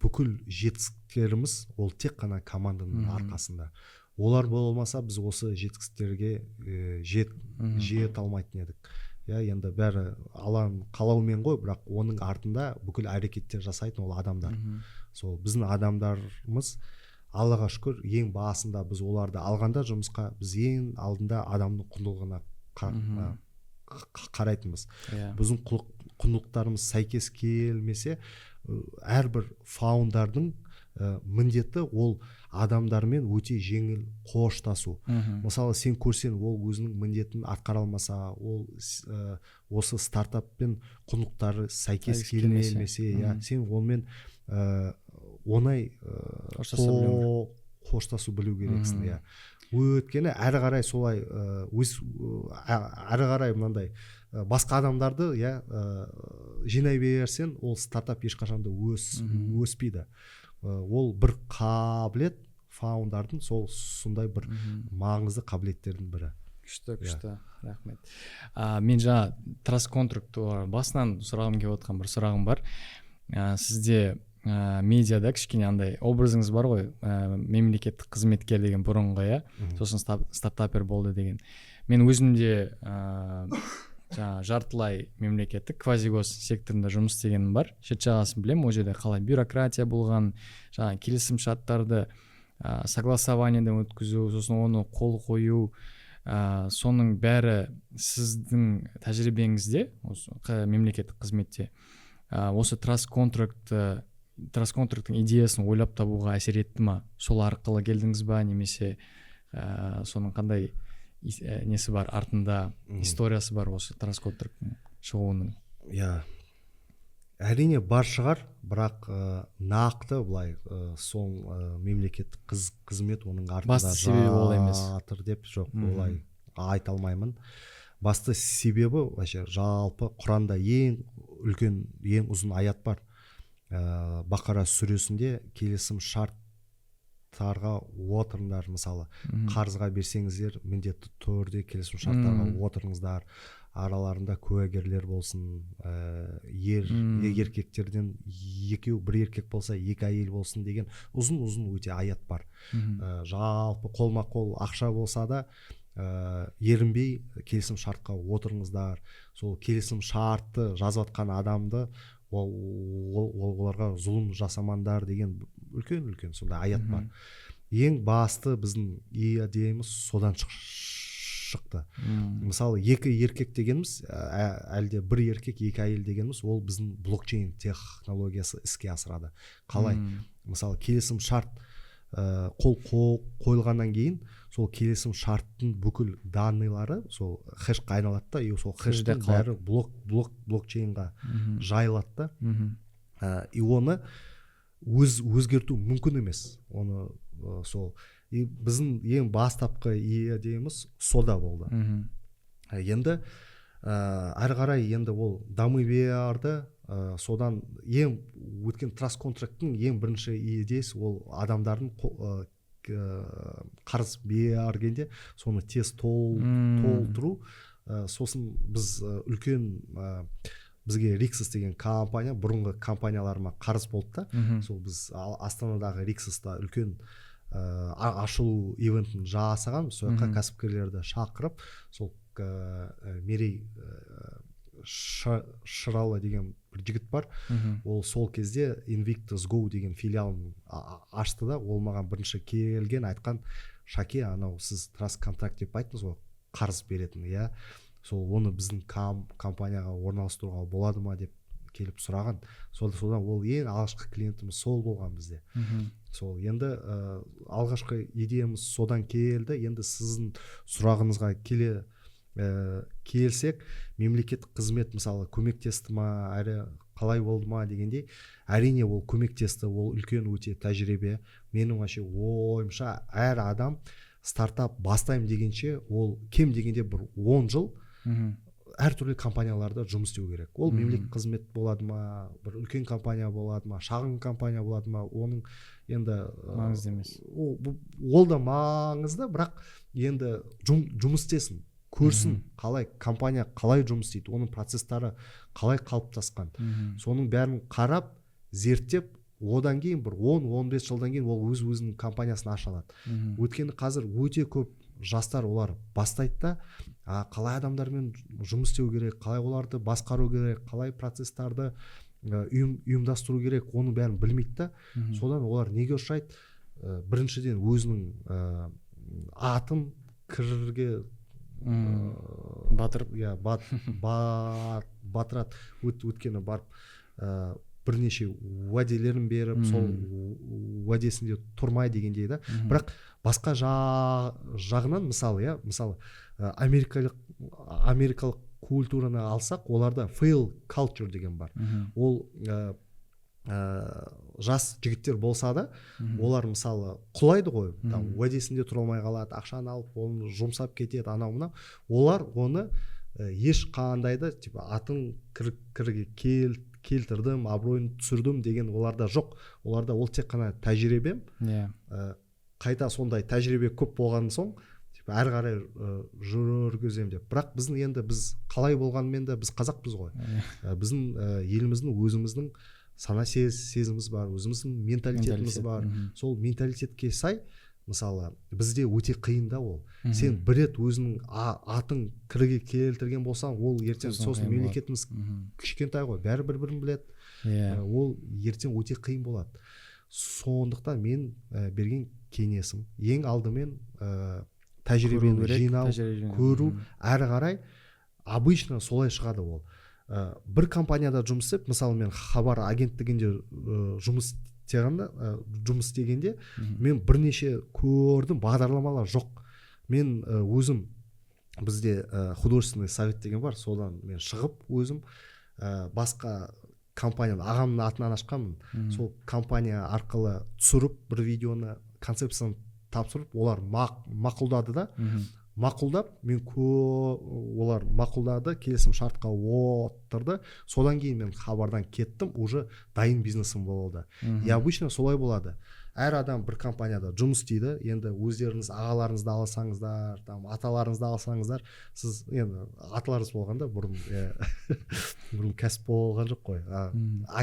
бүкіл жетістіктеріміз ол тек қана команданың арқасында. Олар болмаса, біз осы жетістіктерге жете алмайтын едік, иә. Енді бәрі Алланың қалауымен ғой, бірақ оның артында бүкіл әрекеттер жасайтын ол адамдар. Сол біздің адамдарымыз, Аллаға шүкір, ең басында біз оларды алғанда жұмысқа, біз ең алдында адамның құндылығына қарайтынбыз. Біздің құндылықтарымыз сәйкес келмесе, әрбір фаундардың міндеті ол адамдармен өте жеңіл қоштасу. Мысалы, сен көрсең, ол өзінің міндетін атқара алмаса, ол осы стартаппен құндылықтары сәйкес сәйкес келмесе. келмесе, иә, сен онымен оңай қоштаса білу керек. қоштасу білу керексің. Иә, өйткені әрі қарай солай өз әрі қарай мынандай басқа адамдарды, иә, жинай берсең, ол стартап ешқашан да өспейді. Ол бір қабілет фаундардың, сол сондай бір маңызды қабілеттердің бірі. Күшті, күшті, рахмет. Мен жаңа Trust Contract туралы басынан сұрағым келіп отқан бір сұрағым бар. Сізде медиада кішкене андай образыңыз бар ғой, мемлекеттік қызметкер деген бұрынғы, иә, сосын стартапер болды деген. Мен өзім де жаңа жартылай мемлекеттік, квазигос секторында жұмыс істегенім бар, шет жағасын білемін, ол жерде қалай бюрократия болған, жаңа келісімшарттарды согласованиеден өткізу, сосын оны қол қою, соның бәрі. Сіздің тәжірибеңізде осы мемлекеттік қызметте осы Trust Contract-тың идеясын ойлап табуға әсер етті ма? Сол арқылы келдіңіз ба немесе соның қандай несі бар артында, историясы бар осы Trust Contract-тың шығуының? Иә, әрине, бар шығар, бірақ нақты былай сол мемлекеттік қызмет оның артында Басты себебі ол емес. жатыр деп, жоқ, олай айта алмаймын. Басты себебі вообще жалпы Құранда ең үлкен, ең ұзын аят бар, Бақара сүресінде: келісім шарттарға отырыңдар. Мысалы, қарызға берсеңіздер, міндетті түрде келісім шарттарға отырыңыздар, араларында куәгерлер болсын, ер еркектерден екеу, бір еркек болса, екі әйел болсын деген ұзын ұзын өте аят бар. Жалпы қолма қол ақша болса да, ерінбей келісім шартқа отырыңыздар. Сол келісім шартты жазып жатқан адамды оларға зұлым жасамаңдар деген үлкен үлкен сондай аят бар. Ең басты біздің идеямыз содан шықты. Мысалы, екі еркек дегеніміз, әлде бір еркек, екі әйел дегеніміз, ол біздің блокчейн технологиясы іске асырады. Қалай? Мысалы, келісім шарт Қол қойылғаннан кейін сол келісім шарттың бүкіл данныйлары сол хэшқа айналады да, и сол жерде хэштің қалады. бәрі блокчейнға жайылады да. И оны өзгерту мүмкін емес. Оны сол и біздің ең бастапқы идеямыз сода болды. Енді әрі қарай енді ол дами берді. Содан ең өткен trust контракттың ең бірінші идеясы ол адамдардың қарыз бергенде соны тез толтыру. Сосын біз үлкен бізге Риксос деген компания, бұрынғы компанияларыма қарыз болды да. Сол біз Астанадағы Риксоста үлкен ашылу ивентін жасаған. Сол жаққа кәсіпкерлерді шақырып, сол Мерей Шыралы деген бір жігіт бар. Ол сол кезде Invictus Go деген филиалын ашты да, ол маған бірінші келген, айтқан: «Шаке, анау сіз trust контракт деп айттыңыз ғой, қарыз беретін, иә, сол оны біздің компанияға орналастыруға болады ма?» — деп келіп сұраған. Содан ол ең алғашқы клиентіміз сол болған бізде. Сол енді алғашқы идеямыз содан келді. Енді сіздің сұрағыңызға келсек, мемлекеттік қызмет, мысалы, көмектесті ма, әрі қалай болды ма дегендей, әрине, ол көмектесті. Ол үлкен өте тәжірибе. Менің вообще ойымша, әр адам стартап бастаймын дегенше, ол кем дегенде бір 10 жыл әртүрлі компанияларда жұмыс істеу керек. Ол мемлекеттік қызмет болады ма, бір үлкен компания болады ма, шағын компания болады ма, оның енді маңызды емес. Ол да маңызды, бірақ енді жұмыс істесін, көрсін, қалай компания қалай жұмыс істейді, оның процесстары қалай қалыптасқан. Соның бәрін қарап, зерттеп, одан кейін бір 10-15 жылдан кейін ол өз өзінің компаниясын аша алады. Өйткені қазір өте көп жастар, олар бастайды да, қалай адамдармен жұмыс істеу керек, қалай оларды басқару керек, қалай процесстарды ұйымдастыру керек, оның бәрін білмейді да. Содан олар неге ұшырайды? Біріншіден, өзінің атын кірге Батырып. Иә, батырады. Өйткені барып бірнеше уәделерін беріп, сол уәдесінде тұрмай дегендей да. Бірақ басқа жағынан, мысалы, иә, мысалы, америкалық культураны алсақ, оларда fail culture деген бар. Ол жас жігіттер болса да, олар, мысалы, құлайды ғой, там уәдесінде тұра алмай қалады, ақшаны алып, оны жұмсап кетеді, анау мынау олар оны ешқандай да, типа, атын кірге келтірдім, абыройын түсірдім деген оларда жоқ. Оларда ол тек қана тәжірибем. Қайта сондай тәжірибе көп болған соң, типа, әрі қарай жүргіземін деп. Бірақ біздің енді, біз қалай болғанымен де, біз қазақпыз ғой. Біздің еліміздің өзіміздің сана сезіміміз бар, өзіміздің менталитетіміз Менталитет, бар. Сол менталитетке сай, мысалы, бізде өте қиын да ол. Сен бір рет өзіңнің атын кірге келтірген болсаң, ол ертең Сосын сосын қиын болады. мемлекетіміз кішкентай ғой, бәрі бір бірін біледі. Ол ертең өте қиын болады. Сондықтан мен берген кеңесім: ең алдымен тәжірибені Көру керек, жинау, тәжірибені. көру. Әрі қарай обычно солай шығады ол. Бір компанияда жұмыс істеп, мысалы, мен Хабар агенттігінде жұмыс істегенде, мен бірнеше көрдім, бағдарламалар жоқ. Мен өзім, бізде художественный совет деген бар, содан мен шығып, өзім басқа компанияны ағамның атынан ашқанмын. Сол компания арқылы түсіріп бір видеоны, концепцияны тапсырып, олар мақұлдады да. Мақұлдап, мен олар мақұлдады, келісім шартқа отырды. Содан кейін мен Хабардан кеттім, уже дайын бизнесім болды. И обычно солай болады: әр адам бір компанияда жұмыс істейді. Енді өздеріңіз ағаларыңызды алсаңыздар, там аталарыңызды алсаңыздар, сіз енді аталарыңыз болғанда, бұрын, иә, бұрын кәсіп болған жоқ қой,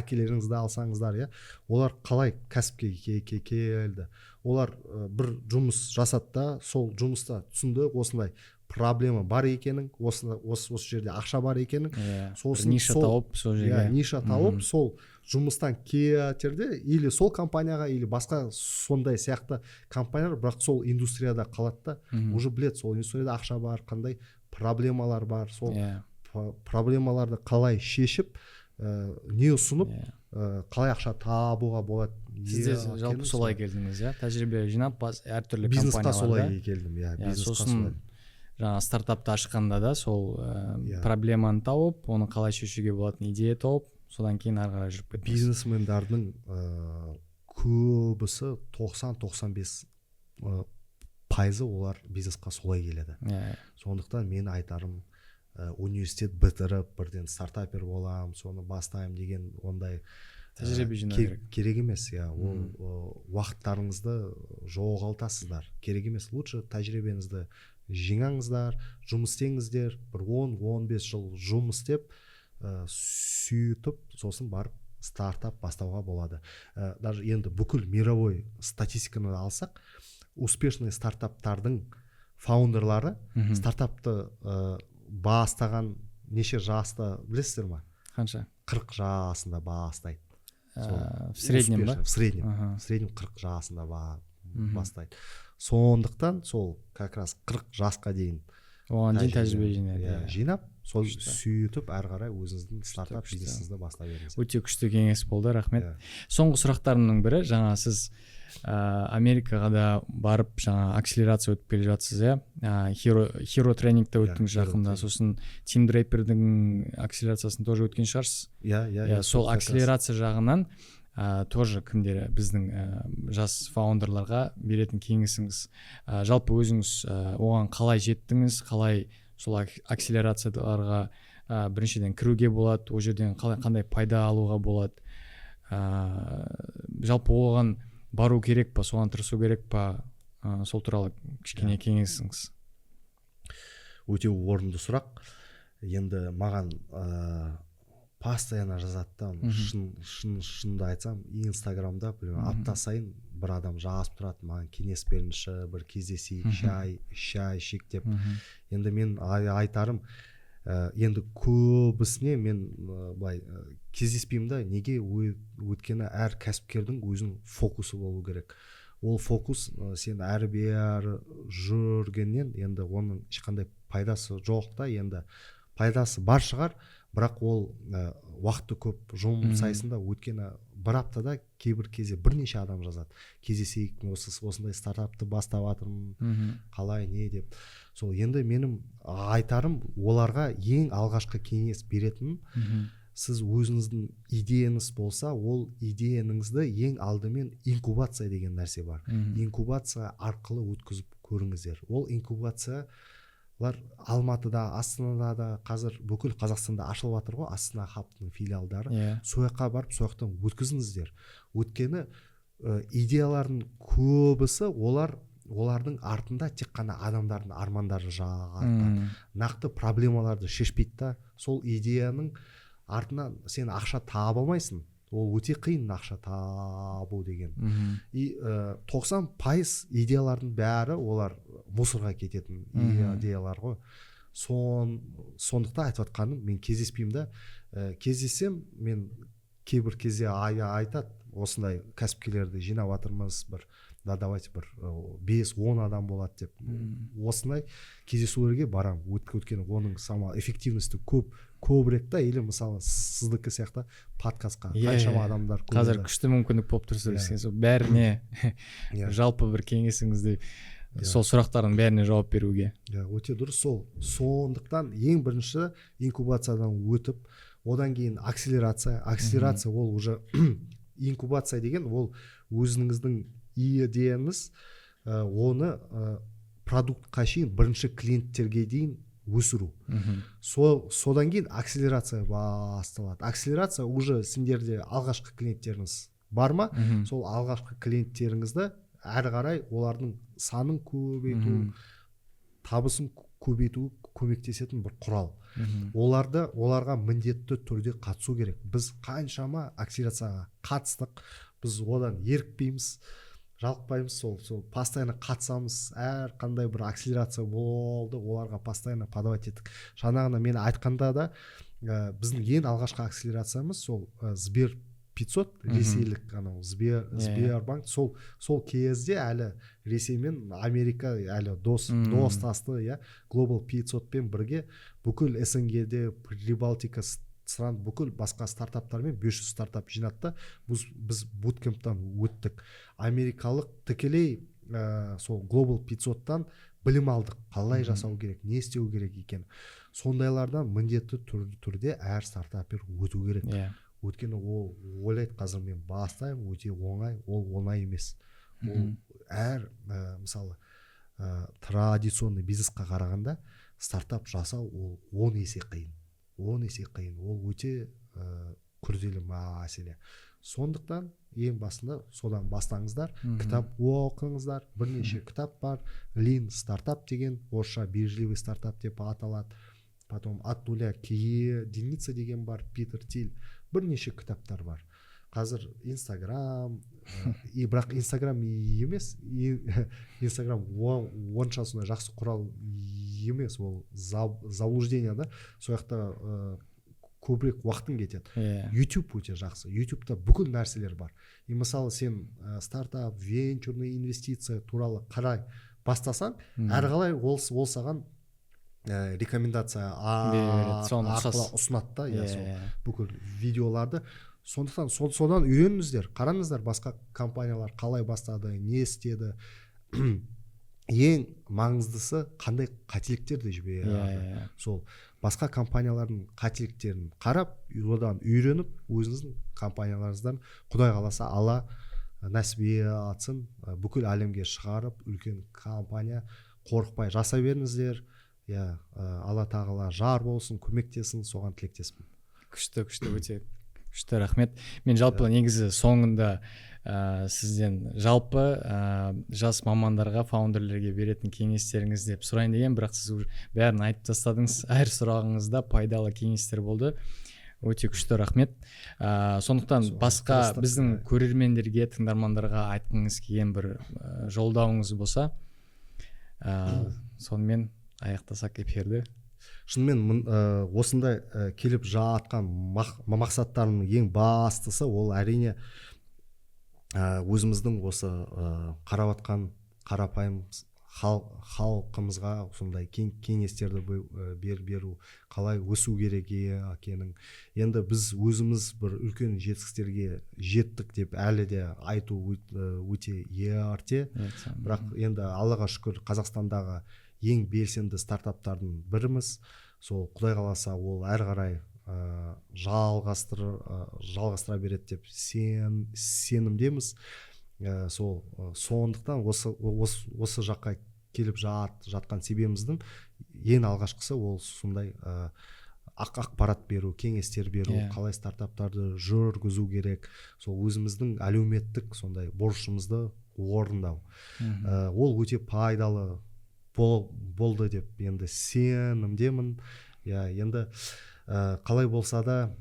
әкелеріңізді алсаңыздар, иә, олар қалай кәсіпке келді? Олар бір жұмыс жасады да, сол жұмыста түсінді осындай проблема бар екенін, осы жерде ақша бар екенін. Иә, бір Сосын ниша тауып сол жерге. Иә, ниша тауып, сол жұмыстан кетерде или сол компанияға, или басқа сондай сияқты компаниялар, бірақ сол индустрияда қалады да. Уже біледі, сол индустрияда ақша бар, қандай проблемалар бар, сол проблемаларды қалай шешіп. Не ұсынып, қалай ақша табуға болады. Сіз де жалпы солай келдіңіз, иә, тәжірибе жинап, әртүрлі Бизнесқа солай келдім, иә. Бизнесқа. Сосын жаңа стартапты ашқанда да сол проблеманы тауып, оны қалай шешуге болатын идея тауып, содан кейін ары қарай жүріп кеттіңіз. Бизнесмендардың көбісі, 90-95 пайызы, олар бизнесқа солай келеді. Иә. Сондықтан мен айтарым, университет бітіріп, бірден стартапер боламын, соны бастаймын деген ондай Тәжірибе жинау керек. Керек емес, иә. Ол уақыттарыңызды жоғалтасыздар, керек емес. Лучше тәжірибеңізді жинаңыздар, жұмыс істеңіздер, бір 10-15 жыл жұмыс істеп, сөйтіп сосын барып стартап бастауға болады. Даже енді бүкіл мировой статистиканы алсақ, успешный стартаптардың фаундерлары стартапты бастаған неше жаста, білесіздер ма? Қанша? 40 жасында бастайды. В среднем ба? В среднем, в среднем 40 жасында бастайды. Сондықтан сол как раз 40 жасқа дейін Оған дейін тәжірибе жинайды. Иә, жинап, сол сөйтіп әрі қарай өзіңіздің стартап бизнесіңізді бастай беріңіз. Өте күшті кеңес болды, рахмет. Соңғы сұрақтарымның бірі: жаңа сіз Америкаға да барып, жаңа акселерация өтіп келе жатсыз, иә, Hero тренингте өттіңіз жақында, сосын Тим Дрейпердің акселерациясын тоже өткен шығарсыз. Иә. Иә, сол акселерация жағынан тоже кімдер, біздің жас фаундерларға беретін кеңесіңіз, жалпы өзіңіз оған қалай жеттіңіз, қалай сол акселерацияларға біріншіден кіруге болады, ол жерден қалай, қандай пайда алуға болады, жалпы оған бару керек па, соған тырысу керек па, сол туралы кішкене кеңесіңіз. Өте орынды сұрақ. Енді маған постоянно жазады да. Шын шын шынымды айтсам, Инстаграмда апта сайын бір адам жазып тұрады: «Маған кеңес беріңізші, бір кездесейік, шай ішейік», — деп. Енді мен айтарым, енді көбісіне мен былай кездеспеймін да. Неге? Өйткені әр кәсіпкердің өзінің фокусы болу керек. Ол фокус, сен әрі бері жүргеннен енді оның ешқандай пайдасы жоқ та. Енді пайдасы бар шығар, бірақ ол уақытты көп жұмсайсың да. Өйткені бір аптада кейбір кезде бірнеше адам жазады: «Кездесейік, осы осындай стартапты бастап жатырмын, қалай, не?» — деп. Сол енді менің айтарым, оларға ең алғашқы кеңес беретінім: сіз өзіңіздің идеяңыз болса, ол идеяңызды ең алдымен инкубация деген нәрсе бар, инкубация арқылы өткізіп көріңіздер. Ол инкубациялар Алматыда, Астанада да, қазір бүкіл Қазақстанда ашылып жатыр ғой Астана Хабтың филиалдары. Сол жаққа барып, сол жақтан өткізіңіздер. Өйткені идеялардың көбісі, олардың артында тек қана адамдардың армандары жатады, нақты проблемаларды шешпейді да. Сол идеяның артынан сен ақша таба алмайсың, ол өте қиын ақша табу деген. И 90% идеялардың бәрі, олар мусорға кететін идеялар ғой. Сондықтан айтып жатқаным, мен кездеспеймін да. Кездессем, мен кейбір кезде айтады: «Осындай кәсіпкерлерді жинап жатырмыз, бір да, давайте бір 5-10 адам болады», — деп. Осындай кездесулерге барамын, өйткені оның сама эффективности көбірек та. Или мысалы сіздікі сияқты подкастқа қаншама адамдар Қазір көреді. күшті мүмкіндік болып тұр сөйлескен. Сол бәріне жалпы бір кеңесіңізді, сол сұрақтардың бәріне жауап беруге. Иә, өте дұрыс. Сол сондықтан ең бірінші инкубациядан өтіп, одан кейін акселерация. Акселерация ол уже, инкубация деген ол өзіңіздің идеяңыз, оны продуктқа шейін, бірінші клиенттерге дейін өсіру. Содан кейін акселерация басталады. Акселерация уже сендерде алғашқы клиенттеріңіз бар ма, сол алғашқы клиенттеріңізді әрі қарай олардың санын көбейту, табысын көбейту көмектесетін бір құрал. Оларға міндетті түрде қатысу керек. Біз қаншама акселерацияға қатыстық, біз одан ерікпейміз, жалықпаймыз, сол постоянно қатысамыз. Әр қандай бір акселерация болды, оларға постоянно подавать еттік. Жаңағыны мен айтқанда да, біздің ең алғашқы акселерациямыз сол Сбер 500, ресейлік анау Сбер, Сбербанк. Сол кезде әлі Ресей мен Америка әлі дос, достасты, иә. Global 500-пен бірге бүкіл СНГ-де, Прибалтика Қазақстан бүкіл басқа стартаптармен 500 стартап жинады да, біз буткемптан өттік. Америкалық тікелей сол Global 500-тан білім алдық, қалай жасау керек, не істеу керек екен. Сондайлардан міндетті түрде әр стартапер өту керек. Өйткені ол ойлайды, қазір мен бастаймын, өте оңай. Ол оңай емес. Ол әр мысалы, традиционный бизнесқа қарағанда стартап жасау ол 10 есе қиын, 10 есе қиын. Ол өте күрделі мәселе. Сондықтан ең басында содан бастаңыздар. Кітап оқыңыздар, бірнеше кітап бар. Lean Startup деген, орысша «Бережливый стартап» деп аталады. Потом «От нуля к единице» деген бар, Питер Тиль. Бірнеше кітаптар бар. Қазір Инстаграм и бірақ Инстаграм емес, Инстаграм онша сондай жақсы құрал емес, ол заблуждение да, сол жақта көбірек уақытың кетеді. YouTube өте жақсы, Ютубта бүкіл нәрселер бар. И мысалы, сен стартап, венчурный инвестиция туралы қарай бастасаң, әрі қалай ол саған рекомендация Береді, соны арқылы ұқсас. ұсынады да, иә, сол бүкіл видеоларды. Сондықтан содан үйреніңіздер, қараңыздар, басқа компаниялар қалай бастады, не істеді, ең маңыздысы, қандай қателіктерді жіберді. Иә, иә. Сол басқа компаниялардың қателіктерін қарап, одан үйреніп, өзіңіздің компанияларыңыздан, құдай қаласа, Алла нәсіп етсін, бүкіл әлемге шығарып, үлкен компания, қорықпай жасай беріңіздер. Иә, Алла тағала жар болсын, көмектессін, соған тілектеспін. Күшті, күшті, өте күшті, рахмет. Мен жалпы негізі соңында сізден жалпы жас мамандарға, фаундерлерге беретін кеңестеріңіз деп сұрайын деген, бірақ сіз уже бәрін айтып тастадыңыз. Әр сұрағыңызда пайдалы кеңестер болды, өте күшті, рахмет. Сондықтан Соған басқа тырыстық, біздің иә. көрермендерге, тыңдармандарға айтқыңыз келген бір жолдауыңыз болса, сонымен аяқтасақ эфирді. Шынымен осындай келіп жатқан мақсаттарымның ең бастысы ол, әрине, өзіміздің осы қарап жатқан қарапайым халқымызға сондай кеңестерді беру, қалай өсу керек екенін. Енді біз өзіміз бір үлкен жетістіктерге жеттік деп әлі де айту өте ерте, бірақ енді Аллаға шүкір, Қазақстандағы ең белсенді стартаптардың біріміз. Сол құдай қаласа, ол әрі қарай жалғастыра береді деп сенімдеміз. Сол сондықтан осы жаққа келіп жатқан себебіміздің ең алғашқысы ол сондай ақпарат беру, кеңестер беру, қалай стартаптарды жүргізу керек, сол өзіміздің әлеуметтік сондай борышымызды орындау. Ол өте пайдалы болды деп енді сенімдемін. Иә, енді қалай болса да,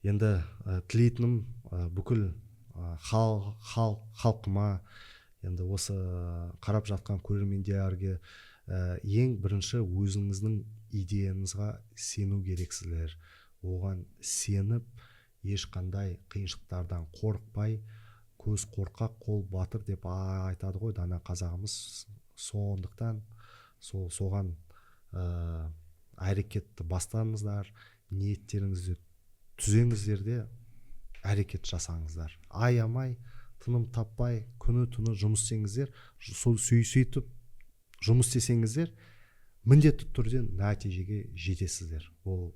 енді тілейтінім бүкіл халқыма, енді осы қарап жатқан көрермендерге, ең бірінші өзіңіздің идеяңызға сену керексіздер. Оған сеніп, ешқандай қиыншылықтардан қорықпай. Көз қорқақ, қол батыр деп айтады ғой дана қазағымыз. Сондықтан сол соған әрекетті бастаңыздар, ниеттеріңізді түзеңіздер де, әрекет жасаңыздар, аямай, тыным таппай, күні түні жұмыс істеңіздер. Сол сөйтіп жұмыс істесеңіздер, міндетті түрде нәтижеге жетесіздер, ол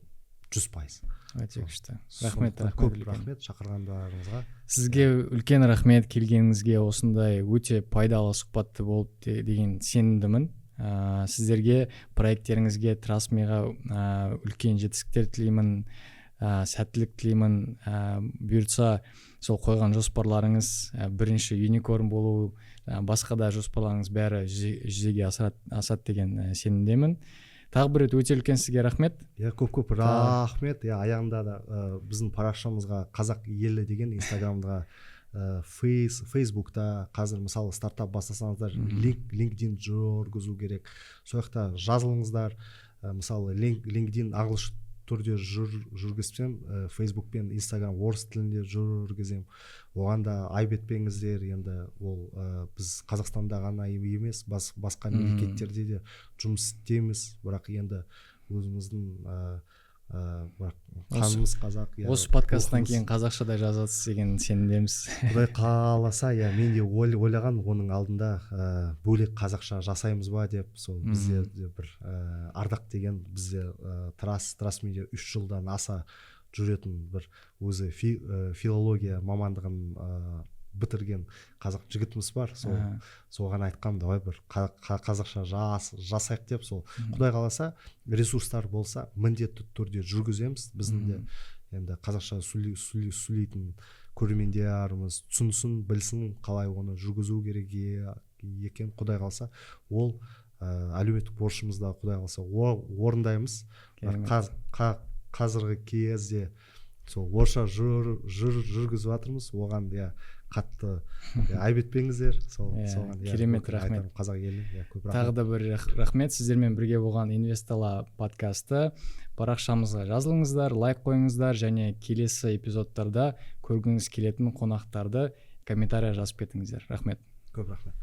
100%. Өте күшті, рахмет. Сондықтан Рахмет көп үлкен. рахмет шақырғандарыңызға. Сізге үлкен рахмет келгеніңізге. Осындай өте пайдалы сұхбатты болды деген сенімдімін. Сіздерге, проекттеріңізге, Трасмиға үлкен жетістіктер тілеймін, сәттілік тілеймін. Бұйыртса, сол қойған жоспарларыңыз, бірінші юникорн болу, басқа да жоспарларыңыз бәрі жүзеге асады деген сенімдемін. Тағы бір рет өте үлкен сізге рахмет. Иә, көп көп рахмет. Иә, аяғында да біздің парақшамызға, «Қазақ елі» деген Инстаграмға, Фейсбукта, қазір мысалы стартап бастасаңыздар, LinkedIn жүргізу керек, сол жақта жазылыңыздар. Мысалы, LinkedIn ағылшын түрде жүргізсем, Фейсбук пен Инстаграм орыс тілінде жүргіземін. Оған да айып етпеңіздер. Енді ол біз Қазақстанда ғана емес, басқа мемлекеттерде де жұмыс істейміз, бірақ енді өзіміздің Бірақ қанымыз қазақ. Иә, Осы подкасттан рухымыз- кейін қазақша да жазасыз деген сенімдеміз. Құдай қаласа, иә, мен де ойлаған оның алдында бөлек қазақша жасаймыз ба деп. Сол бізде де бір Ардақ деген бізде Трас Медиа 3 жылдан аса жүретін бір өзі филология мамандығын бітірген қазақ жігітіміз бар. Сол соған айтқам, давай бір қазақша жасайық деп. Сол құдай қаласа, ресурстар болса, міндетті түрде жүргіземіз. Біздің де енді қазақша сөйлейтін көрермендеріміз түсінсін, білсін қалай оны жүргізу керек екен. Құдай қаласа, ол әлеуметтік борышымызды құдай қаласа орындаймыз. Бірақ қазіргі кезде сол орысша жүргізіп жатырмыз. Оған, иә, қатты, иә, айып етпеңіздер сол. Иә, соған, иә, керемет, көп рахмет. айтарым қазақ еліне, иә, көп Тағы рахмет. да бір рахмет. Сіздермен бірге болған Инвестала подкасты. Парақшамызға жазылыңыздар, лайк қойыңыздар және келесі эпизодтарда көргіңіз келетін қонақтарды комментарий жазып кетіңіздер. Рахмет. Көп рахмет.